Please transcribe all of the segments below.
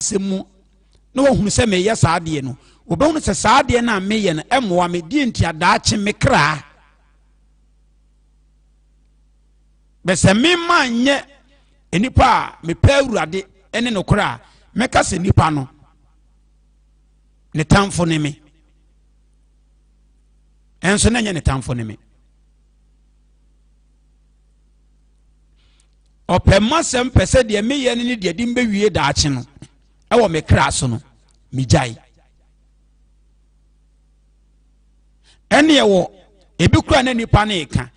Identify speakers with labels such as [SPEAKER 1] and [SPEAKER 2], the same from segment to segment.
[SPEAKER 1] Asɛm mu na wahunu sɛ meyɛ saa adeɛ no, wɔbɛhunu sɛ saa adeɛ no a meyɛ no ɛmmoa me. Deɛ nti a daakye me kra bɛ sɛ mema nyɛ nnipa a mepɛ Awurade ne nokorɛ a, mɛka sɛ nnipa no ne tamfo ne me, ɛnso na ɛnyɛ ne tamfo ne me. Ɔpɛ m'asɛm pɛ sɛ deɛ meyɛ no ne deɛ de mbɛwie daakye no ɛwɔ me kra so no megyae. Ɛneɛ wɔ ebi kura na nipa no reka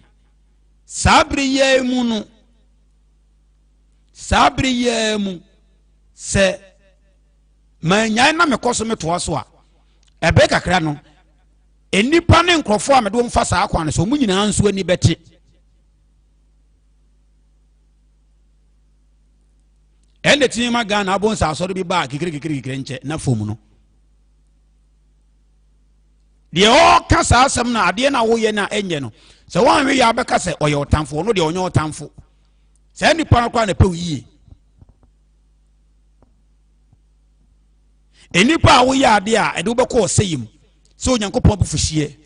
[SPEAKER 1] saa bere yi mu no, saa bere yi mu sɛ manyae na mekɔ so metoa so a, ɛbɛ kakra no nnipa ne nkurɔfoɔ a mede wɔn fa saa kwan no so wɔn nyinaa nso ani bɛte. Ɛnna tumi ma Ghana abɔ nsa asɔre bi baa kikiri kikiri kikiri nkyɛ na fam no deɛ ɔka saa asɛm no, adeɛ no a woyɛ no a ɛnyɛ no, sɛ wɔanhwɛ yɛ abɛka sɛ ɔyɛ ɔtamfo. Ɔno deɛ ɔnyɛ ɔtamfo. Saa nipa no koraa na ɛpɛ wo yie. Nnipa a woyɛ adeɛ a ɛde wobɛkɔ ɔsɛyɛ mu sɛ Onyankopɔn abufuhyeɛ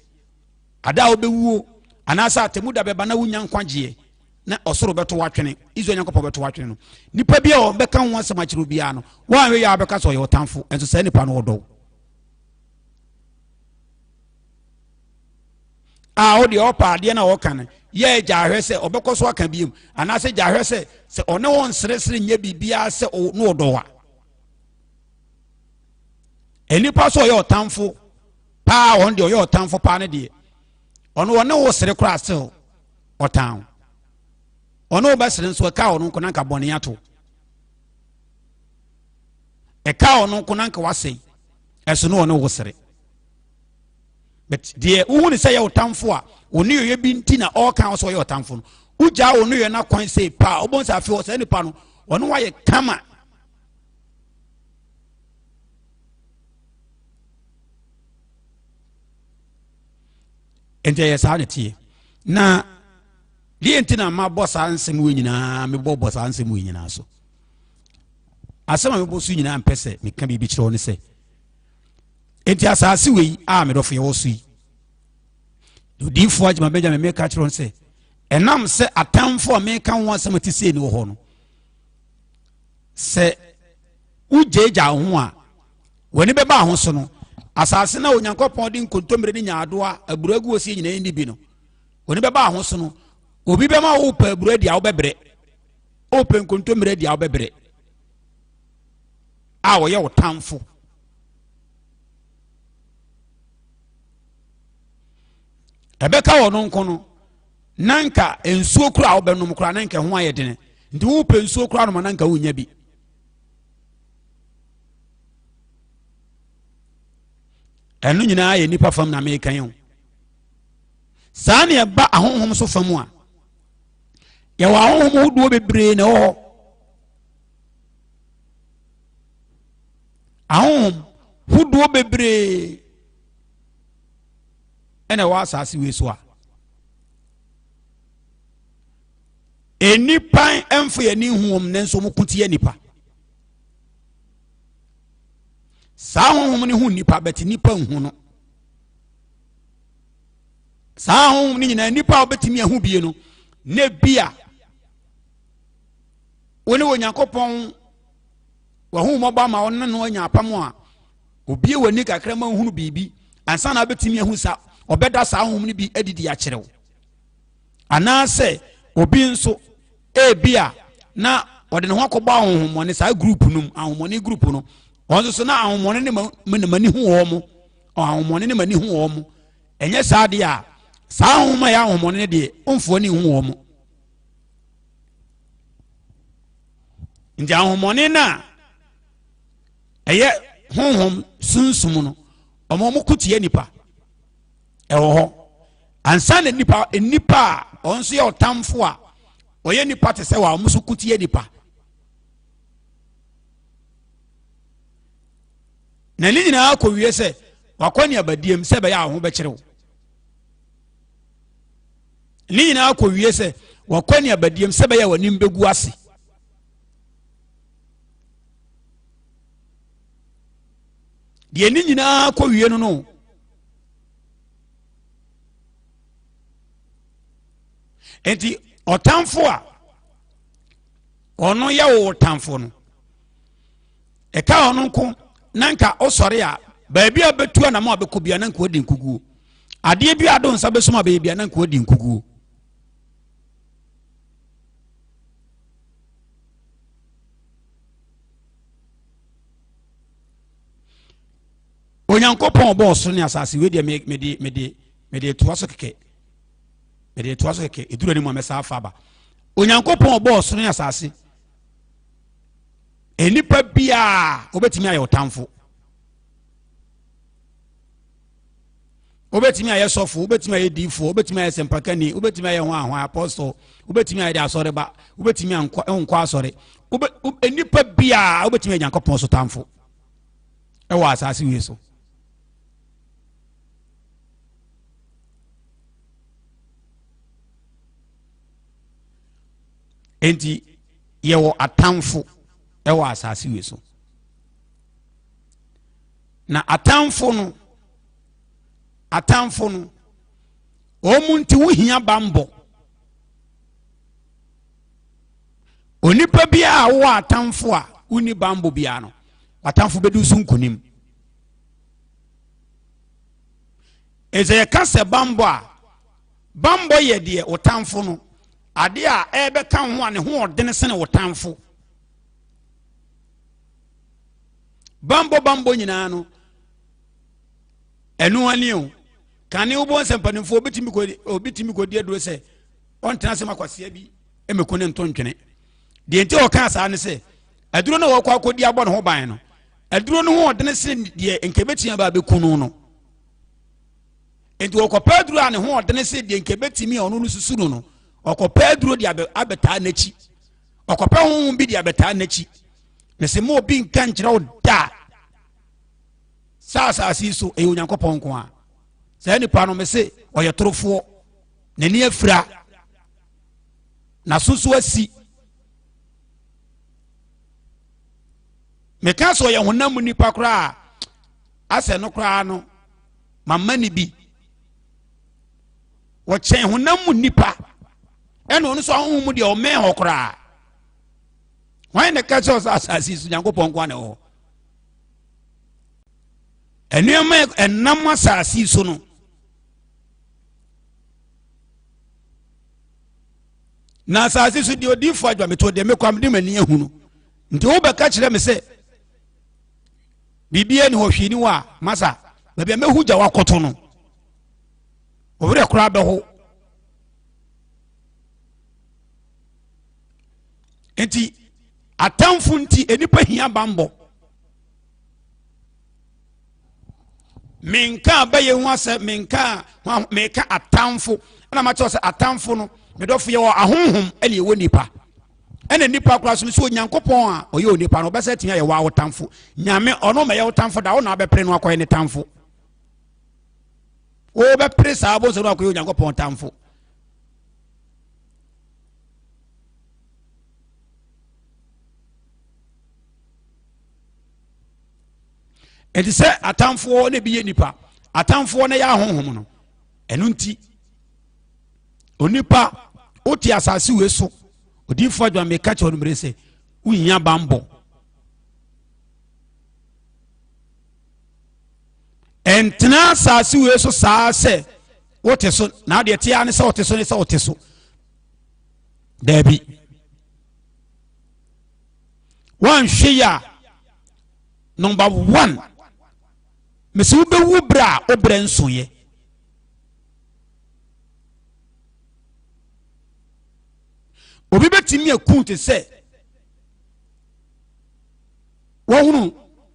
[SPEAKER 1] ada a wobɛwuo anaasɛ atemu da bɛba na wonya nkwagyeɛ na ɔsoro bɛto watwene, Israel Nyankopɔn bɛto watwene no, nipa bi a ɔbɛka ho asɛm akyerɛ obiara no, wɔanhwɛ yɛ abɛka sɛ ɔyɛ ɔtamfo. Ɛnso saa nipa no ɔdɔ a wo deɛ ɔpa adeɛ no a ɔka no yɛ gya ahwɛ sɛ ɔbɛkɔ so aka biom, anaasɛ gya ahwɛ sɛ sɛ ɔne wɔn nseresere nyɛ biribiara sɛ no ɔdɔ wa. Nnipa so ɔyɛ ɔtamfo paa, ɔno deɛ ɔyɛ ɔtamfo paa no deɛ, ɔno ɔne wo sere koraa still ɔtan ɔne wo bɛsere nso ɛka ɔno nko na nka bɔne ato, ɛka ɔno nko na nka wasɛe, ɛso no ɔne wo sere. But deɛ wohu ne sɛ yɛ ɔtamfo a ɔne yɛyɛ bi nti na ɔreka sɛ ɔyɛ ɔtamfo no, wogyaa ɔne yɛ no akwan sei paa, wobɛhu sɛ afei saa nipa no ɔne wayɛ kama. Nti ɛyɛ saa na teɛ. Na deɛ nti na mabɔ saa nsɛm wei nyinaa, mebɔ bɔ saa nsɛm wei nyinaa so, asɛm a mebɔ so nyinaa, mpɛ sɛ meka biribi kyerɛ wo ne sɛ, nti asase wei a medɔfo yɛwɔ so yi, odiyifoɔ Agyema Benjamin meka kyerɛ wo sɛ, ɛnam sɛ atamfo a meka ho asɛm te sei ne wɔ hɔ no, sɛ wogyaagyaa wo ho a w'ani bɛba ho so no, asase no a Onyankopɔn de nkontommire ne nyaadoa aburo agu wɔ sie nyinaa nni bi no, w'ani bɛba ho so no, obi bɛma wo pɛ aburo adi a wobɛbrɛ, wopɛ nkontommire adi a wobɛbrɛ, a wɔyɛ wo tamfo. Ɛbɛka wɔ no nko no, na nka nsuo kora a wobɛnom kora na nka ho ayɛ dene, nti wopɛ nsuo kora nom na nka wonya bi. Ɛno nyinaa yɛ nipa fam na meka yi o. Saa ne ɛba ahonhom so fam a, yɛwɔ ahonhom hodoɔ bebree na ɛwɔ hɔ. Ahonhom hodoɔ bebree ɛna ɛwɔ asase wei so a nnipa mfa yɛn ani hu wɔn, nanso wɔn ko tia nnipa. Saa honhom no hu nnipa, bɛte nnipa nhu no. Saa honhom no nyinaa, nnipa a wɔbɛtumi ahu bie no, na bi a wo ne Onyankopɔn wahu mmɔbɔ ama wo ne no anya apam a obie w'ani kakra ma wohunu biribi ansa na wobɛtumi ahu sa ɔbɛda saa honhom no bi adidi akyerɛ wo, anaasɛ obi nso ebi a na ɔde ne ho akɔbɔ ahonhommɔne saa group no mu, ahonhommɔne group no, wɔn nso so na ahonhommɔne ne ma ni hu wɔn mo, ahonhommɔne ne ma ni hu wɔn mo. Ɛnyɛ saa deɛ a, saa ahonhom a ɛyɛ ahonhommɔne no deɛ, ɔmfoɔ ne hu wɔn mo. Nti ahonhommɔne no a ɛyɛ honhom sunsum no, wɔn ko tia nipa. Ɛwɔ hɔ ansa na nipa a ɔno nso yɛ ɔtamfo a ɔyɛ nipa te sɛ wa, ɔno nso ko tia nipa. Na ne nyinaa kɔwie sɛ wakɔ ne abadiem sɛ ɛbɛyɛ a ho bɛkyerɛ wo. Ne nyinaa kɔwie sɛ wakɔ ne abadiem sɛ ɛbɛyɛ a w'anim bɛgu ase. Deɛ ne nyinaa kɔ wie no no. Enti ɔtamfo a ɔno yɛ wo tamfo no, ɛka ɔno nko na nka ɔsɔre a baabi a bɛtu anam a bɛkɔ bia na nka ɔdi nkuguo. Adeɛ bi a do nsa bɛsum a bɛyɛ bia na nka ɔdi nkuguo. Onyankopɔn ɔbɔɔ ɔsoro ne asase wei deɛ mede mede mede toa so kɛkɛ mede toa so kɛkɛ ɛduru anim a mɛsa afa aba. Onyankopɔn ɔbɔɔ ɔsoro ne asase, nnipa biara wobɛtumi ayɛ ɔtamfo, wobɛtumi ayɛ sɔfo, wobɛtumi ayɛ diifoɔ, wobɛtumi ayɛ sɛmpakani, wobɛtumi ayɛ ho ahoa apɔstol, wobɛtumi ayɛ de asɔre ba, wobɛtumi ankɔ nkɔ asɔre, nnipa biara wobɛtumi ayɛ Nyankopɔn so tamfo ɛwɔ asase wei so. Enti yɛwɔ atamfo ɛwɔ asase wei so, na atamfo no, atamfo no wɔn mu nti wohia bambɔ. Onipa biara a wowɔ atamfo a wonni bambɔ biara no, w'atamfo bɛdi so nkonim. Ɛsɛ yɛka sɛ bambɔ a, bambɔ yɛ deɛ wo tamfo no adeɛ a ɛrebɛka ho a ne ho ɔdene sene wo tamfo. Bambɔ bambɔ nyinaa no ɛno ani o. Kane wobɔ nsɛ mpanimfoɔ obi tumi kɔdi aduro sɛ ɔntena ase ma kwasea bi mmɛku ne nto ntwene. Deɛ nti ɔkaa saa ne sɛ aduro no a wɔkɔ akɔdi abɔ ne ho ban no, aduro no ho ɔdene sene deɛ nka ɛbɛtumi aba abɛku no no. Nti wɔkɔpɛ aduro a ne ho ɔdene sene deɛ nka ɛbɛtumi a ɔno no susu no no, ɔkɔpɛ aduro de abɛtaa n'akyi, ɔkɔpɛ honhom bi de abɛtaa n'akyi. Mese ma obi nka nkyerɛ wo da sɛ asase yi so ɛyɛ Onyankopɔn nko a. Saa nipa no mese ɔyɛ torofoɔ, n'ani afira, n'aso so asi. Meka sɛ ɔyɛ honam mu nipa koraa asɛ no koraa no mama ne bi. Wɔkyɛn honam mu nipa, ɛna ɔno nso ahonhom mu deɛ ɔmɛn hɔ koraa. Hwan na ɛka kyerɛ sɛ asase so Nyankopɔn nko na ɛwɔ hɔ? Nneɛma ɛnam asase so no, na asase so deɛ odiifo adwa meto deɛ mekɔ mede m'ani ahu no. Nti wobɛka kyerɛ me sɛ biribiara ni hɔ, hwee ni hɔ a, masa baabi a mɛhu gya wakɔto no, ɔwerɛ koraa bɛho. Nti atamfo nti nnipa hia bambɔ. Menka abɛyɛ ho asɛ, menka ho, meka atamfo. Ɛna makyerɛ sɛ atamfo no, medɔfo, yɛwɔ ahonhom ɛne ɛwɔ nipa. Ɛna nipa koraa so sɛ Onyankopɔn a ɔyɛ onipa no, ɔbɛsɛ atumi ayɛ wo tamfo. Nyame ɔno mɛyɛ wo tamfo da, wo na abɛpere no akɔyɛ ne tamfo. Wobɛpere saa bɔnsɛ no akɔyɛ Onyankopɔn tamfo. Ɛnti sɛ atamfoɔ na ebi yɛ nipa, atamfoɔ na yɛ ahonhom no, ɛno nti onipa wote asase wei so, odiyifoɔ adwuma meka kyerɛ no mmere sɛ wohia bambɔ. Ɛntena asase wei so saa sɛ wote so na adeɛ tea ne sɛ wote so ne sɛ wote so. Daabi, woanhwɛ yi a, number one, mesi wobɛwu berɛ a wobrɛ nsoeɛ. Obi bɛtumi aku te sɛ wɔhunu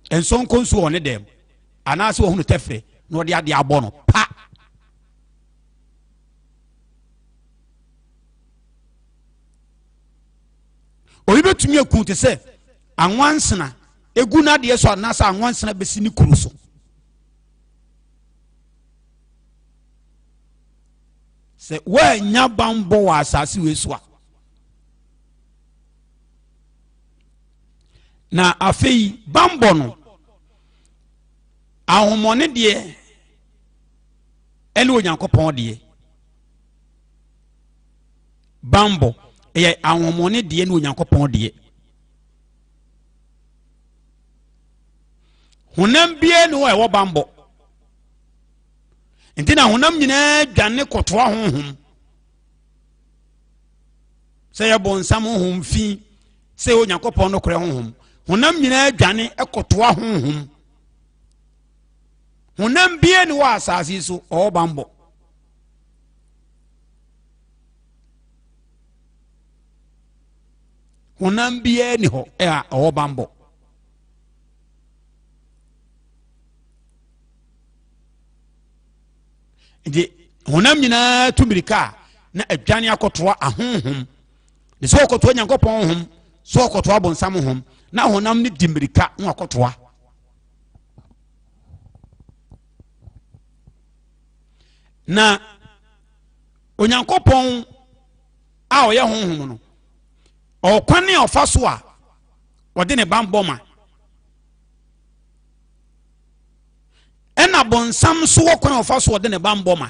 [SPEAKER 1] nsɔnkɔ nsuo wɔ ne dɛm, anaasɛ wɔhunu tɛfrɛ na ɔde adeɛ abɔ no pa. Obi bɛtumi aku te sɛ anwansena egu n'adeɛ so, anaasɛ anwansena bɛsi ne kuru so. Sɛ woannya bambɔ wɔ asase wei so a, na afei bambɔ no Ahonhommɔne deɛ ɛne Onyankopɔn deɛ. Bambɔ ɛyɛ ahonhommɔne deɛ ne Onyankopɔn deɛ. Honam biara ni hɔ a ɛwɔ bambɔ. Nti na honam nyinaa dwane kɔtoa honhom. Sɛ yɛ bonsam honhom fi, sɛ yɛ Onyankopɔn nokorɛ honhom. Honam nyinaa dwane kɔtoa honhom. Honam biara ni wɔ asase so ɔwɔ bambɔ. Honam biara ni hɔ a ɔwɔ bambɔ. Nti honam nyinaa tu mirika a na adwane akɔtoa ahonhom ne sɛ ɔkɔtoa Nyankopɔn honhom sɛ ɔkɔtoa bonsam honhom na honam no di mirika na wakɔtoa. Na Onyankopɔn a ɔyɛ honhom no ɔkwan a ɔfa so a ɔde ne bammɔ ma. Ɛna bonsam nso wɔ kwan a ɔfa so ɔde ne bammɔ ma.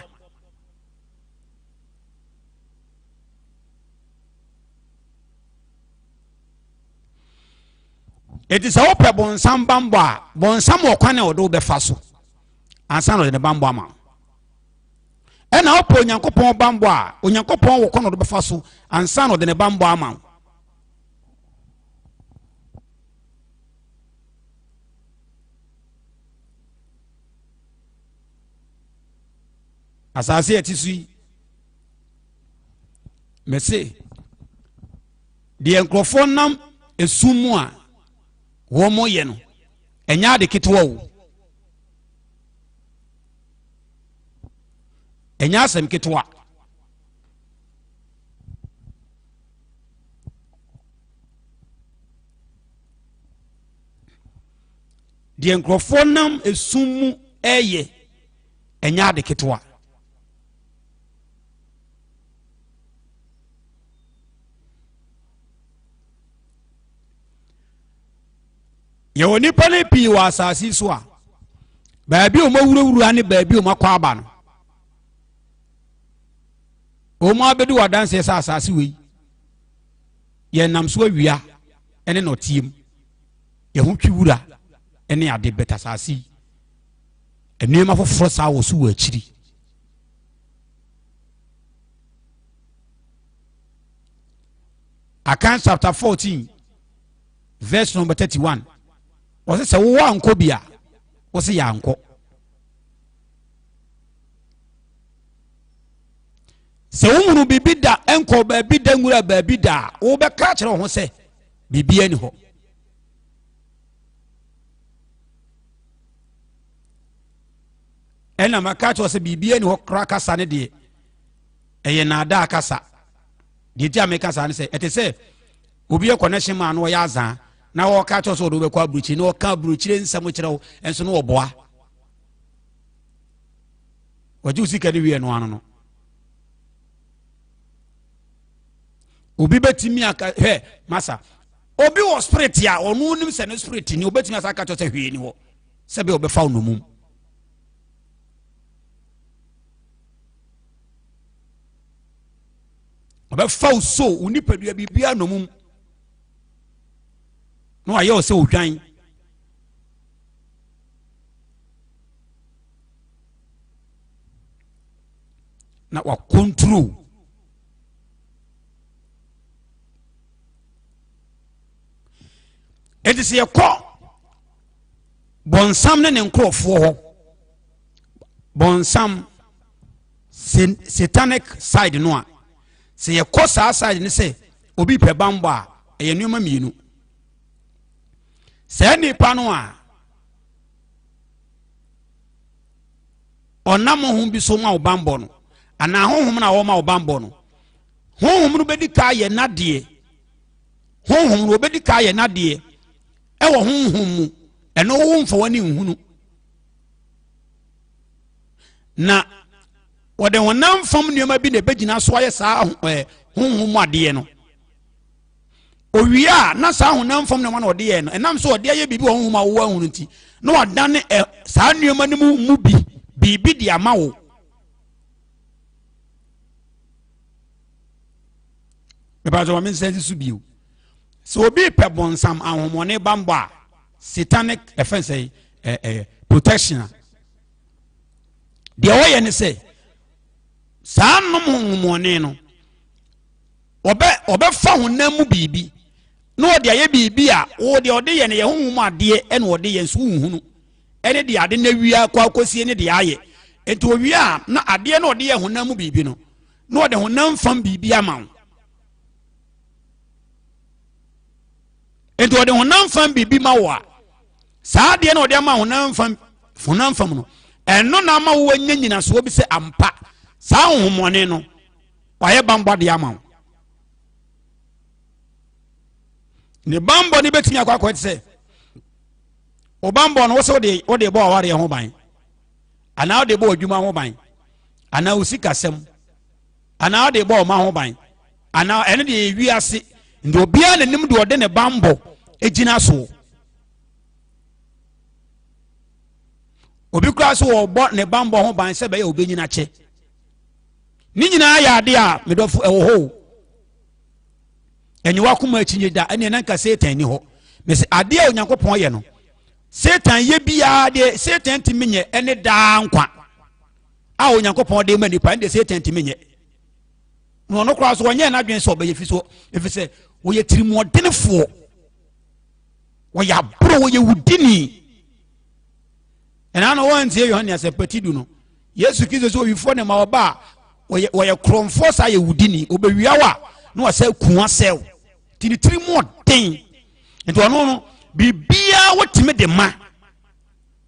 [SPEAKER 1] Eti sɛ wopɛ bonsam bammɔ a, bonsam wɔ kwan a ɔde wobɛfa so ansa na ɔde ne bammɔ ama wo. Ɛna wopɛ Onyankopɔn bammɔ a, Onyankopɔn wɔ kwan a ɔde bɛfa so ansa na ɔde ne bammɔ ama wo. Asase a ɛte so yi, mese deɛ nkurɔfoɔ nam esum mu a wɔyɛ no, ɛnyɛ ade ketewa o. Ɛnyɛ asɛm ketewa. Deɛ nkurɔfoɔ nam esum mu ɛyɛ ɛnyɛ ade ketewa. Yɛwɔ nnipa no pii wɔ asase so a baabi a wɔawurawura ne baabi a wɔakɔ aba no, wɔn abɛdi wɔ adanseɛ sɛ asase wei yɛnam so awia ne nɔteɛ mu. Yɛn ho twi wura ne ade bɛt asase yi. Nneɛma foforɔ saa wɔ so wɔ akyiri. Akan chapter 14 verse number 31. Wɔsɛ sɛ wowɔ ankɔ bi a wɔsɛ yɛ ankɔ. Sɛ wohunu biribi da nkɔ baabi da nwura baabi da a wobɛka akyerɛ wo ho sɛ biribi ani hɔ. Ɛna maka kyerɛ sɛ biribi ani hɔ koraa kasa ne deɛ ɛyɛ naadaa kasa. Deɛ nti a meka saa ne sɛ ɛte sɛ obi yɛ connection maa no ɔyɛ azaa na ɔka kyerɛ sɛ ɔde wobɛkɔ aburokyire na ɔka aburokyire nsɛm kyerɛ wo nso no ɔboa wɔgye wo sika no wie no ano no obi bɛtumi aka hwɛ masa obi wɔ spirit a ɔno nim sɛ ne spirit ni obɛtumi asa aka kyerɛ sɛ hwee ni hɔ sɛ bɛ ɔbɛfa wo nomum ɔbɛfa wo so wo nipadua biribiara nomum na wayɛ wo sɛ odwan. Na wakontro. Enti sɛ yɛkɔ bɔnsam ne ne nkurɔfoɔ hɔ, bɔnsam satanic side no a, sɛ yɛkɔ saa side no sɛ obi pɛ bambɔ a, ɛyɛ nneɛma mmienu. Saa nipa no a ɔnam honhom bi so ma wo bambɔ no, anaa honhom no a wɔma wo bambɔ no, honhom no bɛdi ka yɛ n'adeɛ. Honhom no wɔbɛdi ka yɛ n'adeɛ ɛwɔ honhom mu. Ɛno wo mfa w'ani nhunu. Na wɔde honam fam nneɛma bi na ɛbɛgyina so ayɛ saa honhom mu adeɛ no. Owie a, na saa honam fam nneɛma na ɔde yɛ no, ɛnam sɛ ɔde ayɛ biribi wɔ honhom a wowɔ ahunu nti, na wadane ɛ saa nneɛma no mu mu bi biribi de ama wo. Mepɛ sɛ wɔn nsa so bio. Sɛ obi pɛ bɔnsam ahomɔne bambɔ a, satanic ɛfɛn sɛ ɛ ɛ protection a, deɛ ɔyɛ ne sɛ saa nom honhomɔne no ɔbɛ ɔbɛfa honam mu biribi na ɔde ayɛ biribi a wo deɛ ɔde yɛ no yɛ honhom adeɛ ɛna ɔde yɛ nso nhunu ɛne deɛ ade no awia akɔ akɔsie ne deɛ ayɛ nti owie a na adeɛ na ɔde yɛ honam mu biribi no na ɔde honam fam biribi ama wo nti ɔde honam fam biribi ma wo a saa adeɛ na ɔde ama honam fam honam fam no ɛno na ama wo anya nyinasoɔ bi sɛ ampa saa honhommɔne no wayɛ bambɔ adeɛ ama wo. Ne bambɔ no bɛtumi akɔ akɔ te sɛ wo bambɔ no wo sɛ wode wode bɔ awareɛ ho ban anaa wode bɔ adwuma ho ban anaa wo sikasɛm anaa wode bɔ ɔma ho ban anaa ɛno deɛ ɛwi ase nti obiara n'anim deɛ ɔde ne bambɔ gyina soɔ. Obi koraa so wɔbɔ ne bambɔ ho ban sɛ bɛyɛ obɛnyina kyɛ. Ne nyinaa yɛ adeɛ a medɔfo ɛwɔ hɔ o. Ɛnyɛ wakoma akyinye da ɛneɛ na nka Satan ni hɔ. Mese adeɛ a Onyankopɔn yɛ no Satan yɛ biara deɛ Satan ntumi nyɛ ɛne daa nkwa a Onyankopɔn de ma nipa ɛne deɛ Satan ntumi nyɛ. Na ɔno koraa so wɔnyɛ n'adwene sɛ ɔbɛyɛ fi so ɛfiri sɛ wɔyɛ tirimuɔdenefoɔ, wɔyɛ aboro, wɔyɛ wudini. Ɛna na wɔntie Yohane asɛmpati du no. Yesu Kristo sɛ owifoɔ ne ma ɔba a wɔyɛ wɔyɛ korɔmfoɔ saa yɛ wudini obewia wo a na wasɛ kun asɛw ti ne tiri mu ɔden nti ɔno no biribiara wotumi de ma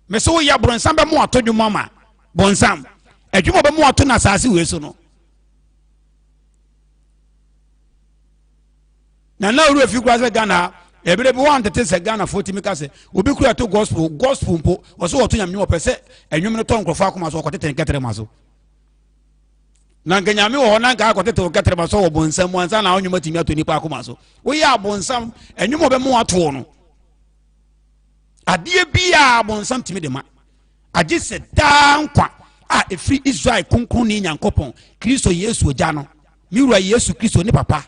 [SPEAKER 1] mɛ sɛ woyɛ borɔnsam bɛmo ato dwom ama bɔnsam adwuma bɛmo ato no asase wei so no Na na owura fi kura sɛ Ghana ha ebere bi wɔn tete sɛ Ghana fo timi ka sɛ obi kura to gospel gospel mpo ɔsɛ wɔto nyame wɔpɛ sɛ ɛnwom no tɔ nkurɔfoɔ akoma so ɔkɔtete nkɛtɛrɛ ma so na nka nyame wɔ hɔ na nka akɔtete wo kɛtɛrɛ ma so wɔ bonsam mu ansa na ɔnwom atumi atɔ nipa akoma so woyɛ abonsam ɛnwom ɔbɛmo atoɔ no adeɛ biaa bonsam tumi de ma agye sɛ daa nkwa a ɛfiri Israel kronkronni Nyankopɔn Kristo Yesu agya no me wura Yesu Kristo ne papa.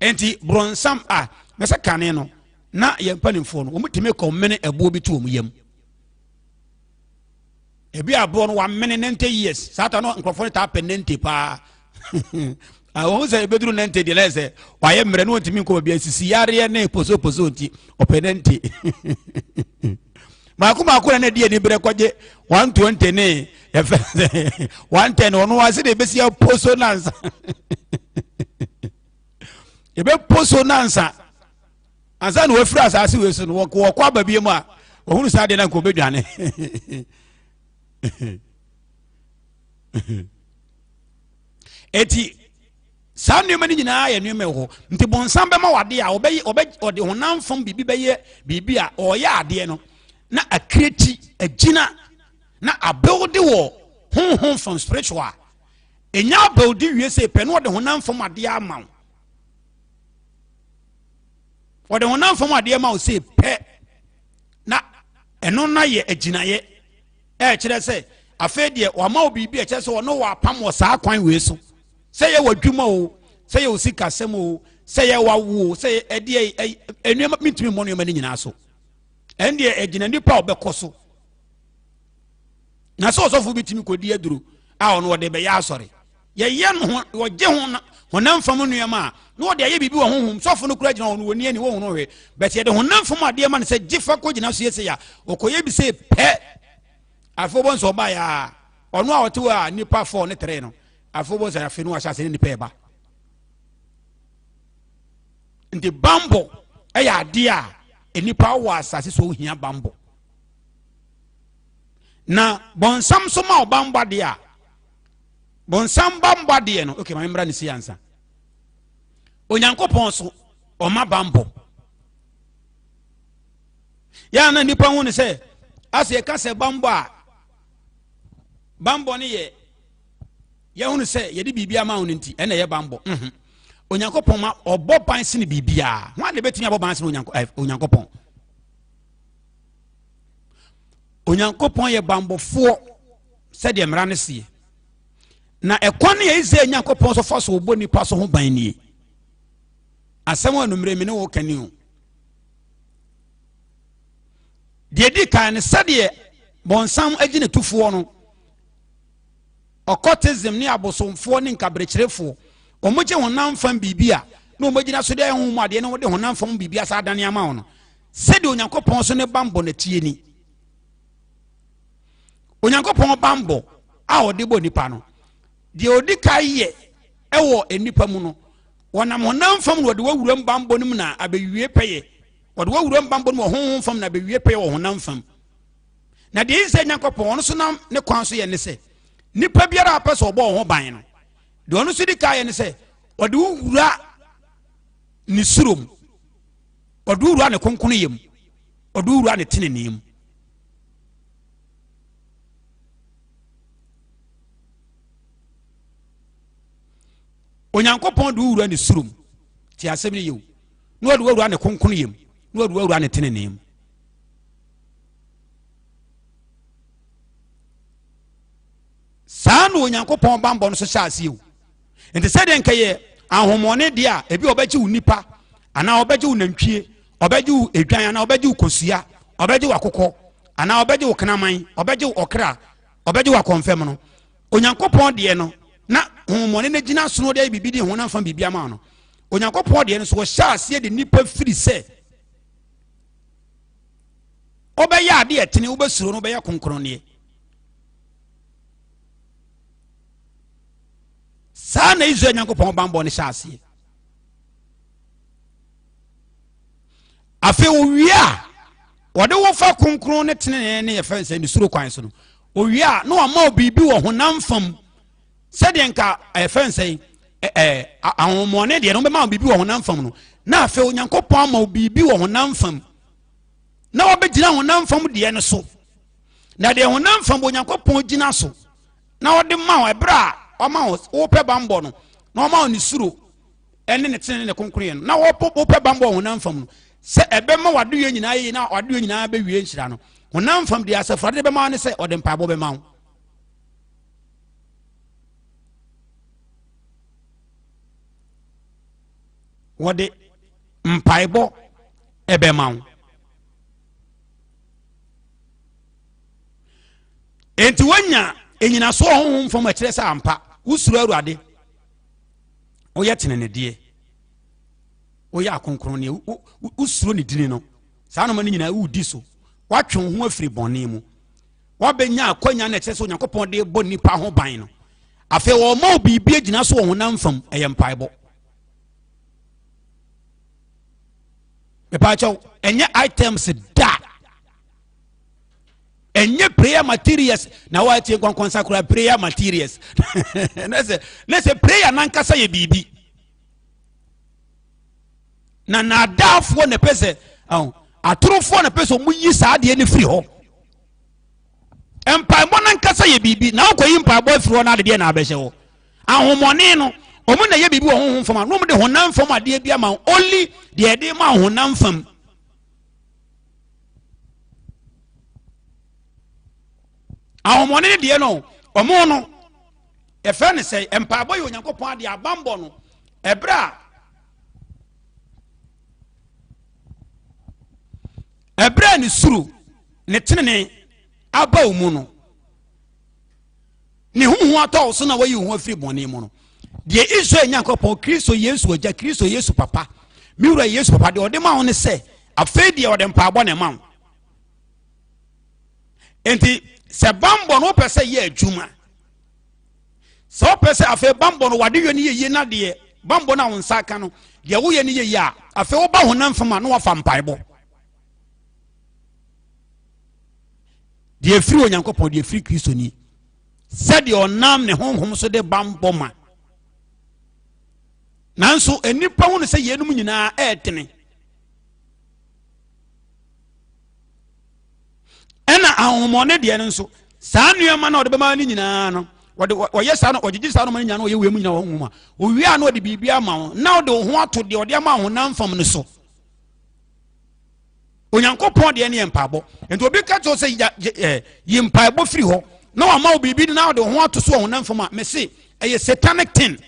[SPEAKER 1] Enti bronsam a mɛsɛ kane no na yɛn mpanimfoɔ no wɔtumi kɔ mene ɛboɔ bi to wɔn yam. Ebi aboɔ no wamene 90 years saa ta no nkurɔfoɔ no taa pɛ 90 paa. Wɔn sɛ ebeduru 90 deɛ lɛsɛ sɛ wayɛ mmerɛ no wɔntumi nkɔ baabi asisi yareɛ ne posoposo nti ɔpɛ 90. Mako mako na na ɛdi ani berɛ kɔgye 120 ne yɛfɛ sɛ 110 ɔno ase de ebesi aposo nansa ebeposo nansa ansa na wafiri asase wei so no wɔkɔ wɔkɔ aba bi mu a wɔhunu saa deɛ na nka wɔbɛdwane. Eti saa nneɛma no nyinaa yɛ nneɛma ɛwɔ hɔ nti bɔnsam bɛma wade a ɔbɛyɛ ɔbɛ ɔde honam fam biribi bɛyɛ biribi a ɔyɛ adeɛ no na akireti agyina na abɛwde wɔ honhom fam spiritual enya abɛwde wie sɛ pɛ na ɔde honam fam adeɛ ama wo ɔde honam fam adeɛ ma wo sɛ pɛ na ɛno na yɛ agyinaeɛ ɛkyerɛ sɛ afei deɛ wama wo biribi ɛkyerɛ sɛ ɔno wɔ apam wɔ saa kwan wei so sɛ yɛ w'adwuma o sɛ yɛ wo sikasɛm o sɛ yɛ w'awo o sɛ ɛdeɛ nneɛma mentumi mmɔ nneɛma no nyinaa so ɛn deɛ ɛgyina nipa a ɔbɛkɔ so na sɛ ɔsɔfo bi tumi kɔdi aduro a ɔno ɔde bɛyɛ asɔre yɛyɛ no ho wɔgye ho honam fam nneɛma a na wɔde ayɛ biribi wɔ honhom sɔfo no kura gyina hɔ no wɔni ani wɔhunu hwɛ bɛtɛ yɛde honam fam adeɛ ma no sɛ gye fa kɔ gyina so yɛ sɛ yɛ a ɔkɔyɛ bi sɛ pɛ afei wɔbɔ nsɛ ɔba yɛ a ɔno a ɔte hɔ a nipa fɔ ne tere no Afei wobɛhu sɛ afei no wahyɛ ase ne nipa ɛba. Nti bambɔ ɛyɛ adeɛ a nnipa wɔ asase so ohia bambɔ. Na bɔnsam so ma ɔbambɔ adeɛ a bɔnsam bambɔ adeɛ no okay maame mmra ne si ansa. Onyankopɔn so ɔma bambɔ. Yɛn na nnipa hu ne sɛ asɛ yɛka sɛ bambɔ a bambɔ no yɛ. Yɛhunu sɛ yɛde biribi ama wo no nti ɛna ɛyɛ banbɔ. Mhm. Onyankopɔn ma ɔbɔ ban sene biribiara. Hwan na ɛbɛtumi abɔ ban sene Onyankopɔn? Onyankopɔn yɛ banbɔfoɔ sɛdeɛ mmara no seɛ. Na ɛkwan ne Israel Nyankopɔn so fa so bɔ nipa so ho ban nie. Asɛm a anumere me ne wo ka ni o. Deɛ di kan no, sɛdeɛ bɔnsam agyi ne tufoɔ no, occultism ne abosomfoɔ ne nkaberekyerefoɔ, wɔn gye honam fam biribi a na wɔn agyina so de ayɛ honhom adeɛ na wɔde honam fam biribi asa adane ama wɔn no, sɛdeɛ Onyankopɔn so ne bammɔ na tie ni. Onyankopɔn bammɔ a ɔde bɔ nipa no, deɛ ɔdi ka yɛ ɛwɔ nnipa mu no, wɔnam honam fam na wɔde wɔwura bammɔ no mu na abɛwie pɛyɛ. Wɔde wɔwura bammɔ no mu wɔ honhom fam na abɛwie pɛyɛ wɔ honam fam. Na deɛ Israel Nyankopɔn ɔno nso nam ne kwan so yɛ ne sɛ, nipa biara a ɔpɛ sɛ ɔbɔ ho ban no, deɛ ɔno nso di kan yɛ ne sɛ, ɔde wo wura ne suro mu, ɔde wo wura ne kronkronyɛ mu, ɔde wo wura ne tenenee mu. Onyankopɔn de wo wura ne suro mu, te asɛm no yɛ o, na ɔde wo wura ne kronkronyɛ mu, na ɔde wo wura ne tenenee mu. Saa na Onyankopɔn bammɔ no so hyɛ aseɛ o. Nti sɛdeɛ nka yɛ ahomɔne deɛ a, ebi ɔbɛgye wo nipa anaa ɔbɛgye wo nantwie, ɔbɛgye wo edwan anaa ɔbɛgye wo kosua, ɔbɛgye wo akokɔ anaa ɔbɛgye wo kraman, ɔbɛgye wo ɔkra, ɔbɛgye wo akɔnfɛm no, Onyankopɔn deɛ no na honhomɔne no gyina sono de ayɛ biribi de honam fam biribi ama no. Onyankopɔn deɛ no so wɔhyɛ aseɛ de nipa firi sɛ wobɛyɛ adeɛ ɛtene, wobɛsuro no, wobɛyɛ kronkronneɛ. Saa na Israel Nyankopɔn bammɔ no hyɛ aseɛ. Afei owie a wɔde wo fa kronkron ne tenenee ne yɛfrɛ sɛ ne suro kwan so no, owie a na wama wo biribi wɔ honam fam sɛdeɛ nka ɛfrɛ sɛ ɛɛ ahohommɔne deɛ no wɔbɛma wo biribi wɔ honam fam no, na afei Onyankopɔn ama wo biribi wɔ honam fam na wɔbɛgyina honam fam deɛ no so. Na deɛ honam fam Onyankopɔn gyina so na ɔde ma wo ɛberɛ a ɔma wo wopɛ bammɔ no, na ɔma wo ne suro ɛne ne tenene ne kronkron no, na wopɛ bammɔ wɔ honam fam no, sɛ ɛbɛma w'adoyɛ nyinaa yie na w'adoyɛ nyinaa bɛwie nhyira no, honam fam deɛ asafo Awurade de bɛma wo ne sɛ ɔde mpaebɔ bɛma wo. Wɔde mpaebɔ ɛbɛma wo. Enti woanya enyinasoɔ honhom fam ɛkyerɛ sɛ ampa wosuro Awurade, woyɛ tenenedeɛ, woyɛ akronkronneɛ, wosuro ne dini no, saa noma no nyinaa wodi so, woatwe wo ho afiri bɔne mu, woabɛnya akwanya na ɛkyerɛ sɛ Onyankopɔn de bɔ nnipa ho ban no. Afei wɔma wo biribi agyina so wɔ honam fam, ɛyɛ mpaebɔ. Mepaakyɛw, ɛnyɛ items da, ɛnyɛ prayer materials na wɔatie nkɔnkɔnsa koraa prayer materials. Na sɛ na sɛ prayer nankasa yɛ biribi na naadaafoɔ na ɛpɛ sɛ atorofoɔ na ɛpɛ sɛ wɔn yi saa adeɛ no firi hɔ. Mpaebɔ nankasa yɛ biribi na wokɔyi mpaebɔ afiri hɔ na adedeɛ na abɛhyɛ hɔ. Ahomɔne no, wɔn na ɛyɛ biribi wɔ honhom fam a na wɔn de honam fam adeɛ bi ama only deɛ ɛde ma honam fam. Ahomɔne no deɛ no, wɔn no yɛfrɛ no sɛ mpaebɔ yɛ Onyankopɔn adeɛ, abambɔ no ɛberɛ a ɛberɛ a ne suro ne tenene aba wo mu no, ne ho ho atɔ wo so na wayi wo ho afiri bɔne mu no, deɛ Israel Nyankopɔn, Kristo Yesu agya, Kristo Yesu papa, me wura Yesu papa, deɛ ɔde ma wo ne sɛ afei deɛ ɔde mpaebɔ na ɛma wo. Enti sɛ bambɔ no wopɛ sɛ yɛ adwuma, sɛ wopɛ sɛ afei bambɔ no wade yɛ no yɛ yie na deɛ bambɔ no a wo nsa aka no deɛ woyɛ no yɛ yie a, afei woba honam fam a na wafa mpaebɔ. Deɛ ɛfiri Onyankopɔn, deɛ ɛfiri Kristo ni, sɛdeɛ ɔnam ne honhom so de bambɔ ma. Nanso nnipa hunu sɛ yeinom nyinaa ɛɛdene. Ɛna ahonhommɔne deɛ no nso, saa nneɛma no a ɔde bɛma no nyinaa no, Wɔde wɔyɛ saa no, ɔgyegye saa noma no nyinaa na ɔyɛ wei mu nyinaa wɔ honhom a owie a na ɔde biribi ama wo na ɔde wo ho ato deɛ ɔde ama honam fam no so. Onyankopɔn deɛ ne yɛ mpaebɔ. Nti obi ka kyerɛ sɛ yi mpaebɔ firi hɔ na wama wo biribi na ɔde wo ho ato so wɔ honam fam a, mese ɛyɛ satanic thing.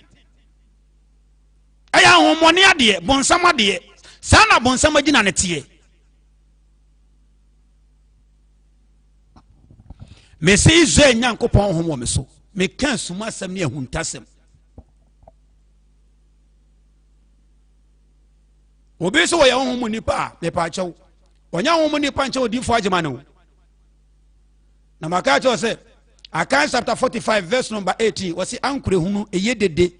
[SPEAKER 1] Ɛyɛ ahommɔne adeɛ, bonsam adeɛ. Saa na bonsam agyina ne teɛ. Mese Israel Nyankopɔn honhom wɔ me so, meka asum asɛm ne ahuntasɛm. Obi nso wɔyɛ honhom mu nipa a, mepaakyɛw, ɔnyɛ honhom mu nipa nkyɛn odiifo agyema no. Na maka kyerɛ sɛ Akan chapter 45 verse number 18 wɔsi ankorɛ hunu ɛyɛ dede.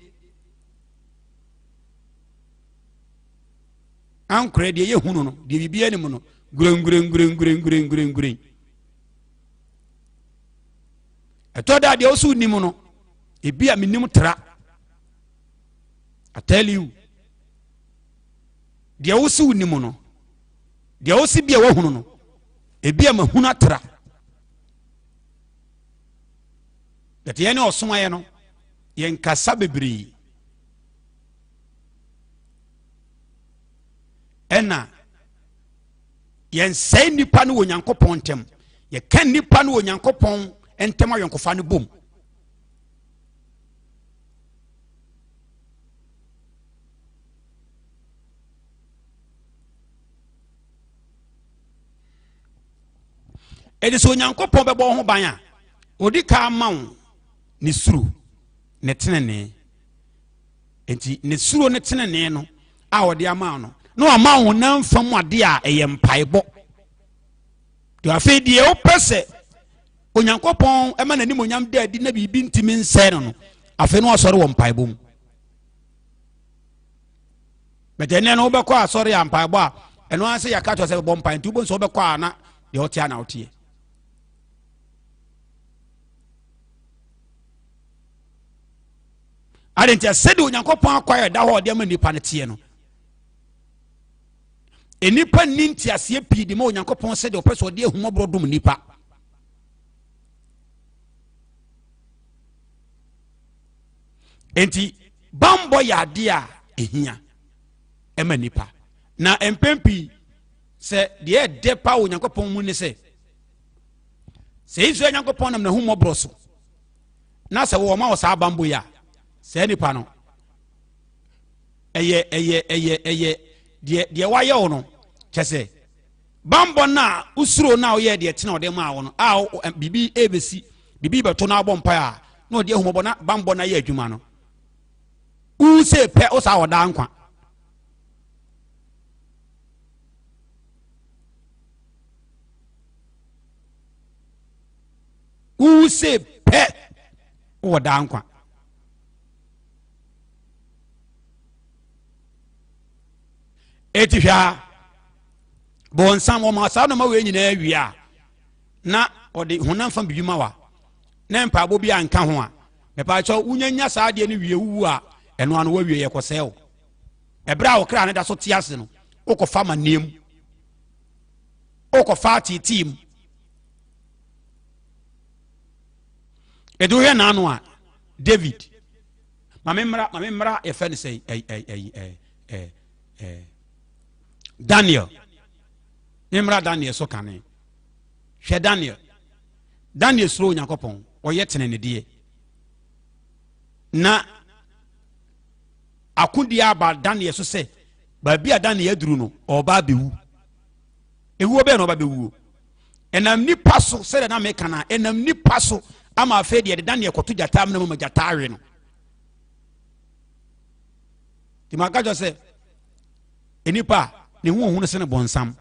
[SPEAKER 1] Ankorɛ deɛ ɛyɛ hunu no deɛ biribi anim no gurengurengurengurengurenguren. Ɛtɔ da deɛ ɔso nim no ebi a menim tra. I tell you deɛ wosi wo nim no deɛ wosi bi a wahunu no ebi a mahunu atra. Bɛte yɛn ne ɔsom ayɛ no yɛn kasa bebree ɛna yɛnsɛe nnipa no wɔ Nyankopɔn ntam. Yɛka nnipa no wɔ Nyankopɔn ntam ayɔnkofa no bom. Ɛde sɛ Onyankopɔn bɛbɔ ho ban a, ɔdi ka ma wo ne suro ne tenenee. Nti ne suro ne tenenee no a ɔde ama no na wama wo honam fam adeɛ a ɛyɛ mpaebɔ. Deɛ afei deɛ wopɛ sɛ Onyankopɔn ɛma n'animonyam da adi na biribi ntumi nsɛe no no, afei na wasɔre wɔ mpaebɔ mu. Bɛtɛ nnɛ no wobɛkɔ asɔre a mpaebɔ a ɛno ara sɛ yɛaka kyerɛ sɛ bɛbɔ mpae nti wobɛhu sɛ wobɛkɔ a na deɛ ɔte a na woteɛ. Ade nti sɛdeɛ Onyankopɔn akwan a ɛda hɔ a ɔde ama nnipa no teɛ no, nnipa nni nteaseɛ pii de ma Onyankopɔn sɛdeɛ ɔpɛ sɛ ɔde ahummɔborɔ dom nnipa. Enti bammɔ yɛ adeɛ a ɛhia ɛma nnipa, na mpɛn pii sɛ deɛ ɛdɛ paa wɔ Onyankopɔn mu ne sɛ sɛ Israel Nyankopɔn nam n'ahummɔborɔ so na sɛ wɔma wɔ saa bammɔ yi a, saa nipa no ɛyɛ ɛyɛ ɛyɛ ɛyɛ deɛ deɛ wayɛ wo no kyɛ sɛ bammɔ no a wosuro no a woyɛ deɛ tena ɔde maa wo no a biribi ɛbɛsi biribi bɛto no abɔ mpae a na ɔde ahummɔbɔ na bammɔ no ayɛ adwuma no wowu sɛ pɛ wo saa ɔdaa nkwa. Wowu se pɛ wowɔ daa nkwa. Eti hwɛ a, bɔnsam wɔma saa nneɛma wei nyinaa wie a, na ɔde honam fam biribi ma wa, na mpaebɔ bi anka ho a, mepaakyɛw wonyanya saa adeɛ no wie wuwu a, ɛno ano wawie yɛ kɔsɛɛ wo. Ɛberɛ a ɔkra no da so te ase no, wokɔfa amanneɛ mu, wokɔfa ateetee mu. Ɛde wohwɛ n'ano a, David, maame mmra, maame mmra yɛfɛ no sɛ ɛyi ɛyi ɛyi ɛ ɛ ɛ Daniel. Ne mmra Daniel so kane. Hwɛ Daniel. Daniel suro Onyankopɔn, ɔyɛ tenenedeɛ. Na akodie aba Daniel so sɛ baabi a Daniel aduru no, ɔreba abɛwu. Ewuo bɛyɛ na ɔba bɛwuo. Ɛnam nipa so sɛdeɛ na meka no a, ɛnam nipa so ama afei deɛ ɛde Daniel kɔto gyata amena mu ma gyata awe no. Nti maka kyerɛ sɛ nipa a ne ho ohunu sene bɔnsam.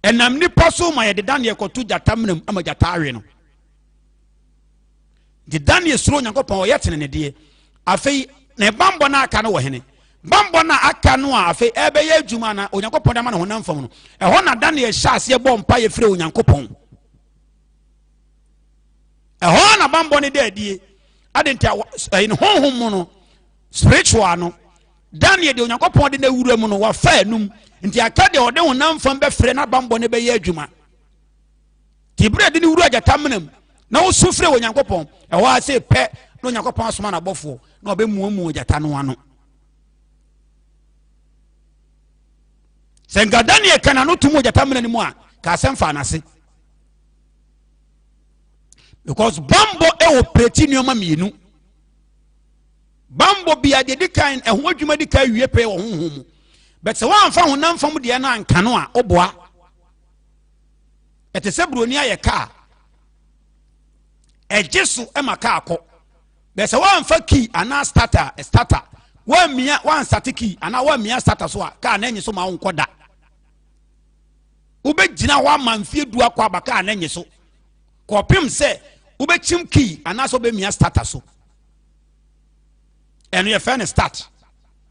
[SPEAKER 1] Ɛnam nipa so ma yɛde Daniel kɔto gyata amena mu ama gyata awe no. Nti Daniel suro Onyankopɔn, ɔyɛ tenenedeɛ. Afei ne bammɔ no aka no wɔ hene? Bammɔ no aka no a afei ɛbɛyɛ adwuma na Onyankopɔn de ama no honam fam no, ɛhɔ na Daniel hyɛ aseɛ bɔ mpa yɛ frɛ Onyankopɔn. Ɛhɔ na bammɔ no da adie. Ade nti ɛyɛ ne honhom mu no, spiritual no, Daniel deɛ Onyankopɔn de no awura mu no, wafa anum. Nti aka deɛ ɔde honam fam bɛfrɛ na bammɔ no bɛyɛ adwuma. Nti berɛ de ne wura gyata mena mu. na wosu frɛ Onyankopɔn, ɛhɔ ara sɛ pɛ na Onyankopɔn asoma n'abɔfoɔ na ɔbɛmuamua gyata no ano. Sɛ nka Daniel ka n'ano tom wɔ gyata mena no mu a, ka asɛm fa n'ase. Because bambɔ ɛwɔ preti nneɛma mmienu. Bambɔ bia deɛ di kan ɛho adwuma di kan wie pɛ wɔ honhom mu. But sɛ wɔamfa honam fam deɛ no anka no a, woboa. Ɛte sɛ buroni ayɛ kaa. Ɛgye so ma kaa kɔ. Bɛ sɛ woamfa key anaa starter, starter, woammia woansate key anaa woammia starter so a, kaa no enye so ma wonkɔ da. Wobɛgyina hɔ ama mfie du akɔ aba kaa no enye so. Kɔpem sɛ wobɛkyim key anaasɛ wobɛmia starter so. Ɛno yɛfrɛ no start.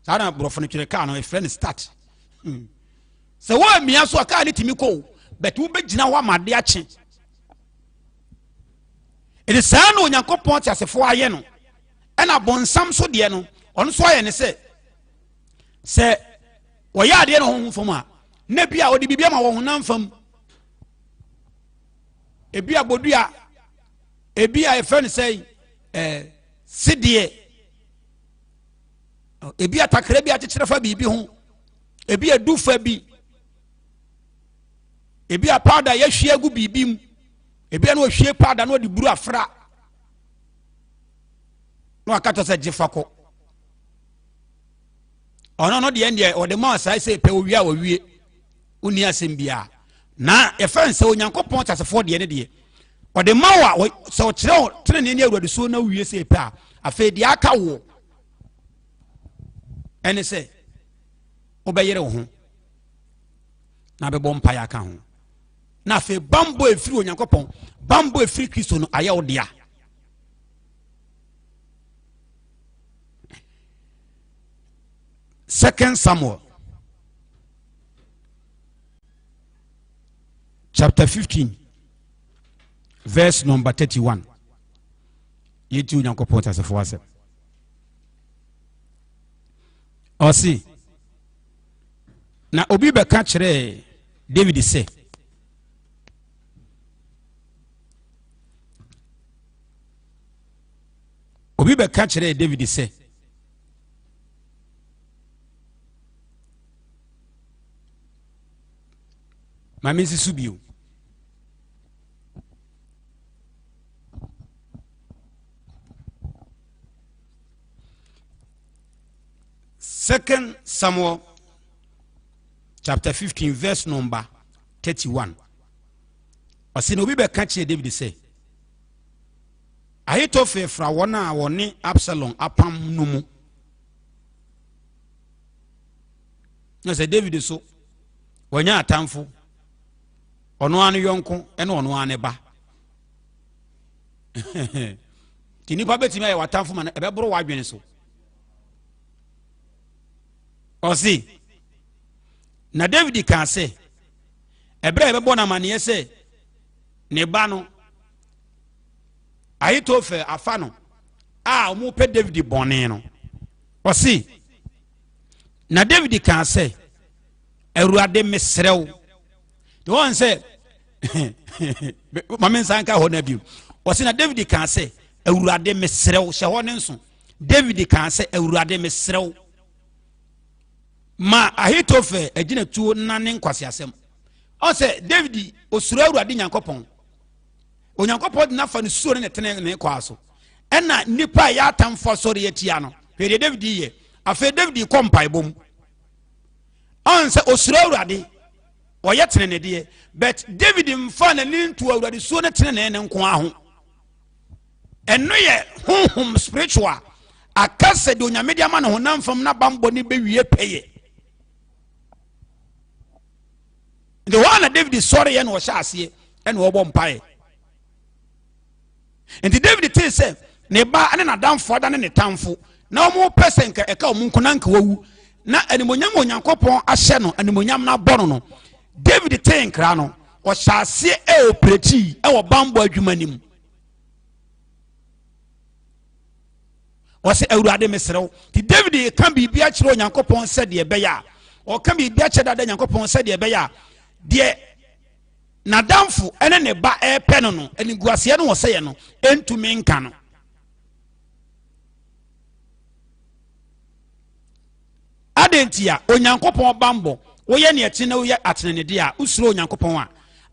[SPEAKER 1] Saa na borɔfo no twerɛ kaa no yɛfrɛ no start. Sɛ woammia so a kaa no tumi kɔ o, but wobɛgyina hɔ ama ade akye. Ɛde saa na Onyankopɔn teasefoɔ ayɛ no. Ɛna bonsam so deɛ no, ɔno nso ayɛ ne sɛ, sɛ wɔyɛ adeɛ no honhom fam a, na bi a ɔde biribi ama wɔ honam fam. Ebi a bodua, ebi a yɛfrɛ no sɛ ɛɛ sedeɛ, ebi a takra bi akyekyere fa biribi ho, ebi a dufa bi, ebi a powder yɛahwie agu biribi mu. Ebia na ɔhwie paada na ɔde buru afra na waka kyerɛ sɛ gye fa kɔ. Ɔno no deɛ deɛ ɔde ma ɔsae sɛ pɛ owie a ɔwie, wonni asɛm biara. Na yɛfrɛ no sɛ Onyankopɔn teasefoɔ deɛ ne deɛ ɔde ma wo a, sɛ ɔkyerɛ wo tenenee ne awuradesuo na wowie sɛ pɛ a, afei deɛ aka woɔ ɛne sɛ wobɛyere wo ho na bɛbɔ mpaeɛ aka ho. Na afei bambɔ efiri Onyankopɔn, bambɔ efiri Kristo no ayɛ wo dea. Second Samuel chapter 15 verse number 31. Yɛti Onyankopɔn teasefoɔ asɛm. Ɔse, na obi bɛka kyerɛɛ David sɛ, obi bɛka kyerɛɛ David sɛ, ma mensi so bio. Second Samuel chapter 15 verse number 31. Ɔsɛ na obi bɛka kyerɛ David sɛ, Ahitofel fra wɔn a wɔne Absalom apam no mu. Na sɛ David so wɔanya atamfo, ɔno ara ne yɔnko ne ɔno ara ne ba. Nti nnipa bɛtumi ayɛ w'atamfo ma no ɛbɛboro w'adwene so. Ɔse, na David kaa sɛ, ɛberɛ a yɛbɛbɔ no amanneɛ sɛ ne ba no Ahitofel afa no a wɔpɛ David bɔne no, ɔse, na David kaa sɛ, Awurade mesrɛ wo. De wɔn sɛ, ma me nsa nka hɔ no bio. Ɔse, na David kaa sɛ, Awurade mesrɛ wo, hyɛ hɔ ne nso. David kaa sɛ, Awurade mesrɛ wo, ma Ahitofel agyinatuo nnane nkwaseasɛm. Ɔn sɛ David osuro Awurade Nyankopɔn. Onyankopɔn de n'afa ne suo ne ne tene ne kɔa so. Ɛna nnipa a ɛyɛ atamfo asɔre atia no. Hwɛ deɛ David yɛ. Afei David kɔ mpaebɔ mu. Ɔn sɛ osuro Awurade, ɔyɛ tenenedeɛ. But David mfa n'ani nto Awurade suo ne tenenee ne nko ara ho. Ɛno yɛ honhom spiritual. Aka sɛ deɛ Onyame de ama no honam fam na bammɔ ne bɛwie pɛyɛ. Nti hɔ a na David sɔreɛ na ɔhyɛ aseɛ ɛna ɔbɔ mpaeɛ. Nti David tee sɛ ne ba ne n'adamfo adane ne tamfo na wɔn pɛ sɛ nka ɛka wɔn nko na nka wawu na animonyam Onyankopɔn ahyɛ no animonyam no abɔ no no. David tee nkra no, ɔhyɛ aseɛ ɛopereti ɛwɔ bammɔ adwuma no mu. Ɔsɛ Awurade mesrɛ wo. Nti David ka biribi akyerɛ Onyankopɔn sɛdeɛ ɛbɛyɛ a ɔka biribi akyerɛ dada Nyankopɔn sɛdeɛ ɛbɛyɛ a deɛ n'adamfo ne ne ba repɛ no no, animguaseɛ no wɔsɛeɛ no ntumi nka no. Adɛn nti a Onyankopɔn bammɔ, woyɛ neɛ ɛtene na woyɛ atenenedeɛ a, wosuro Onyankopɔn a,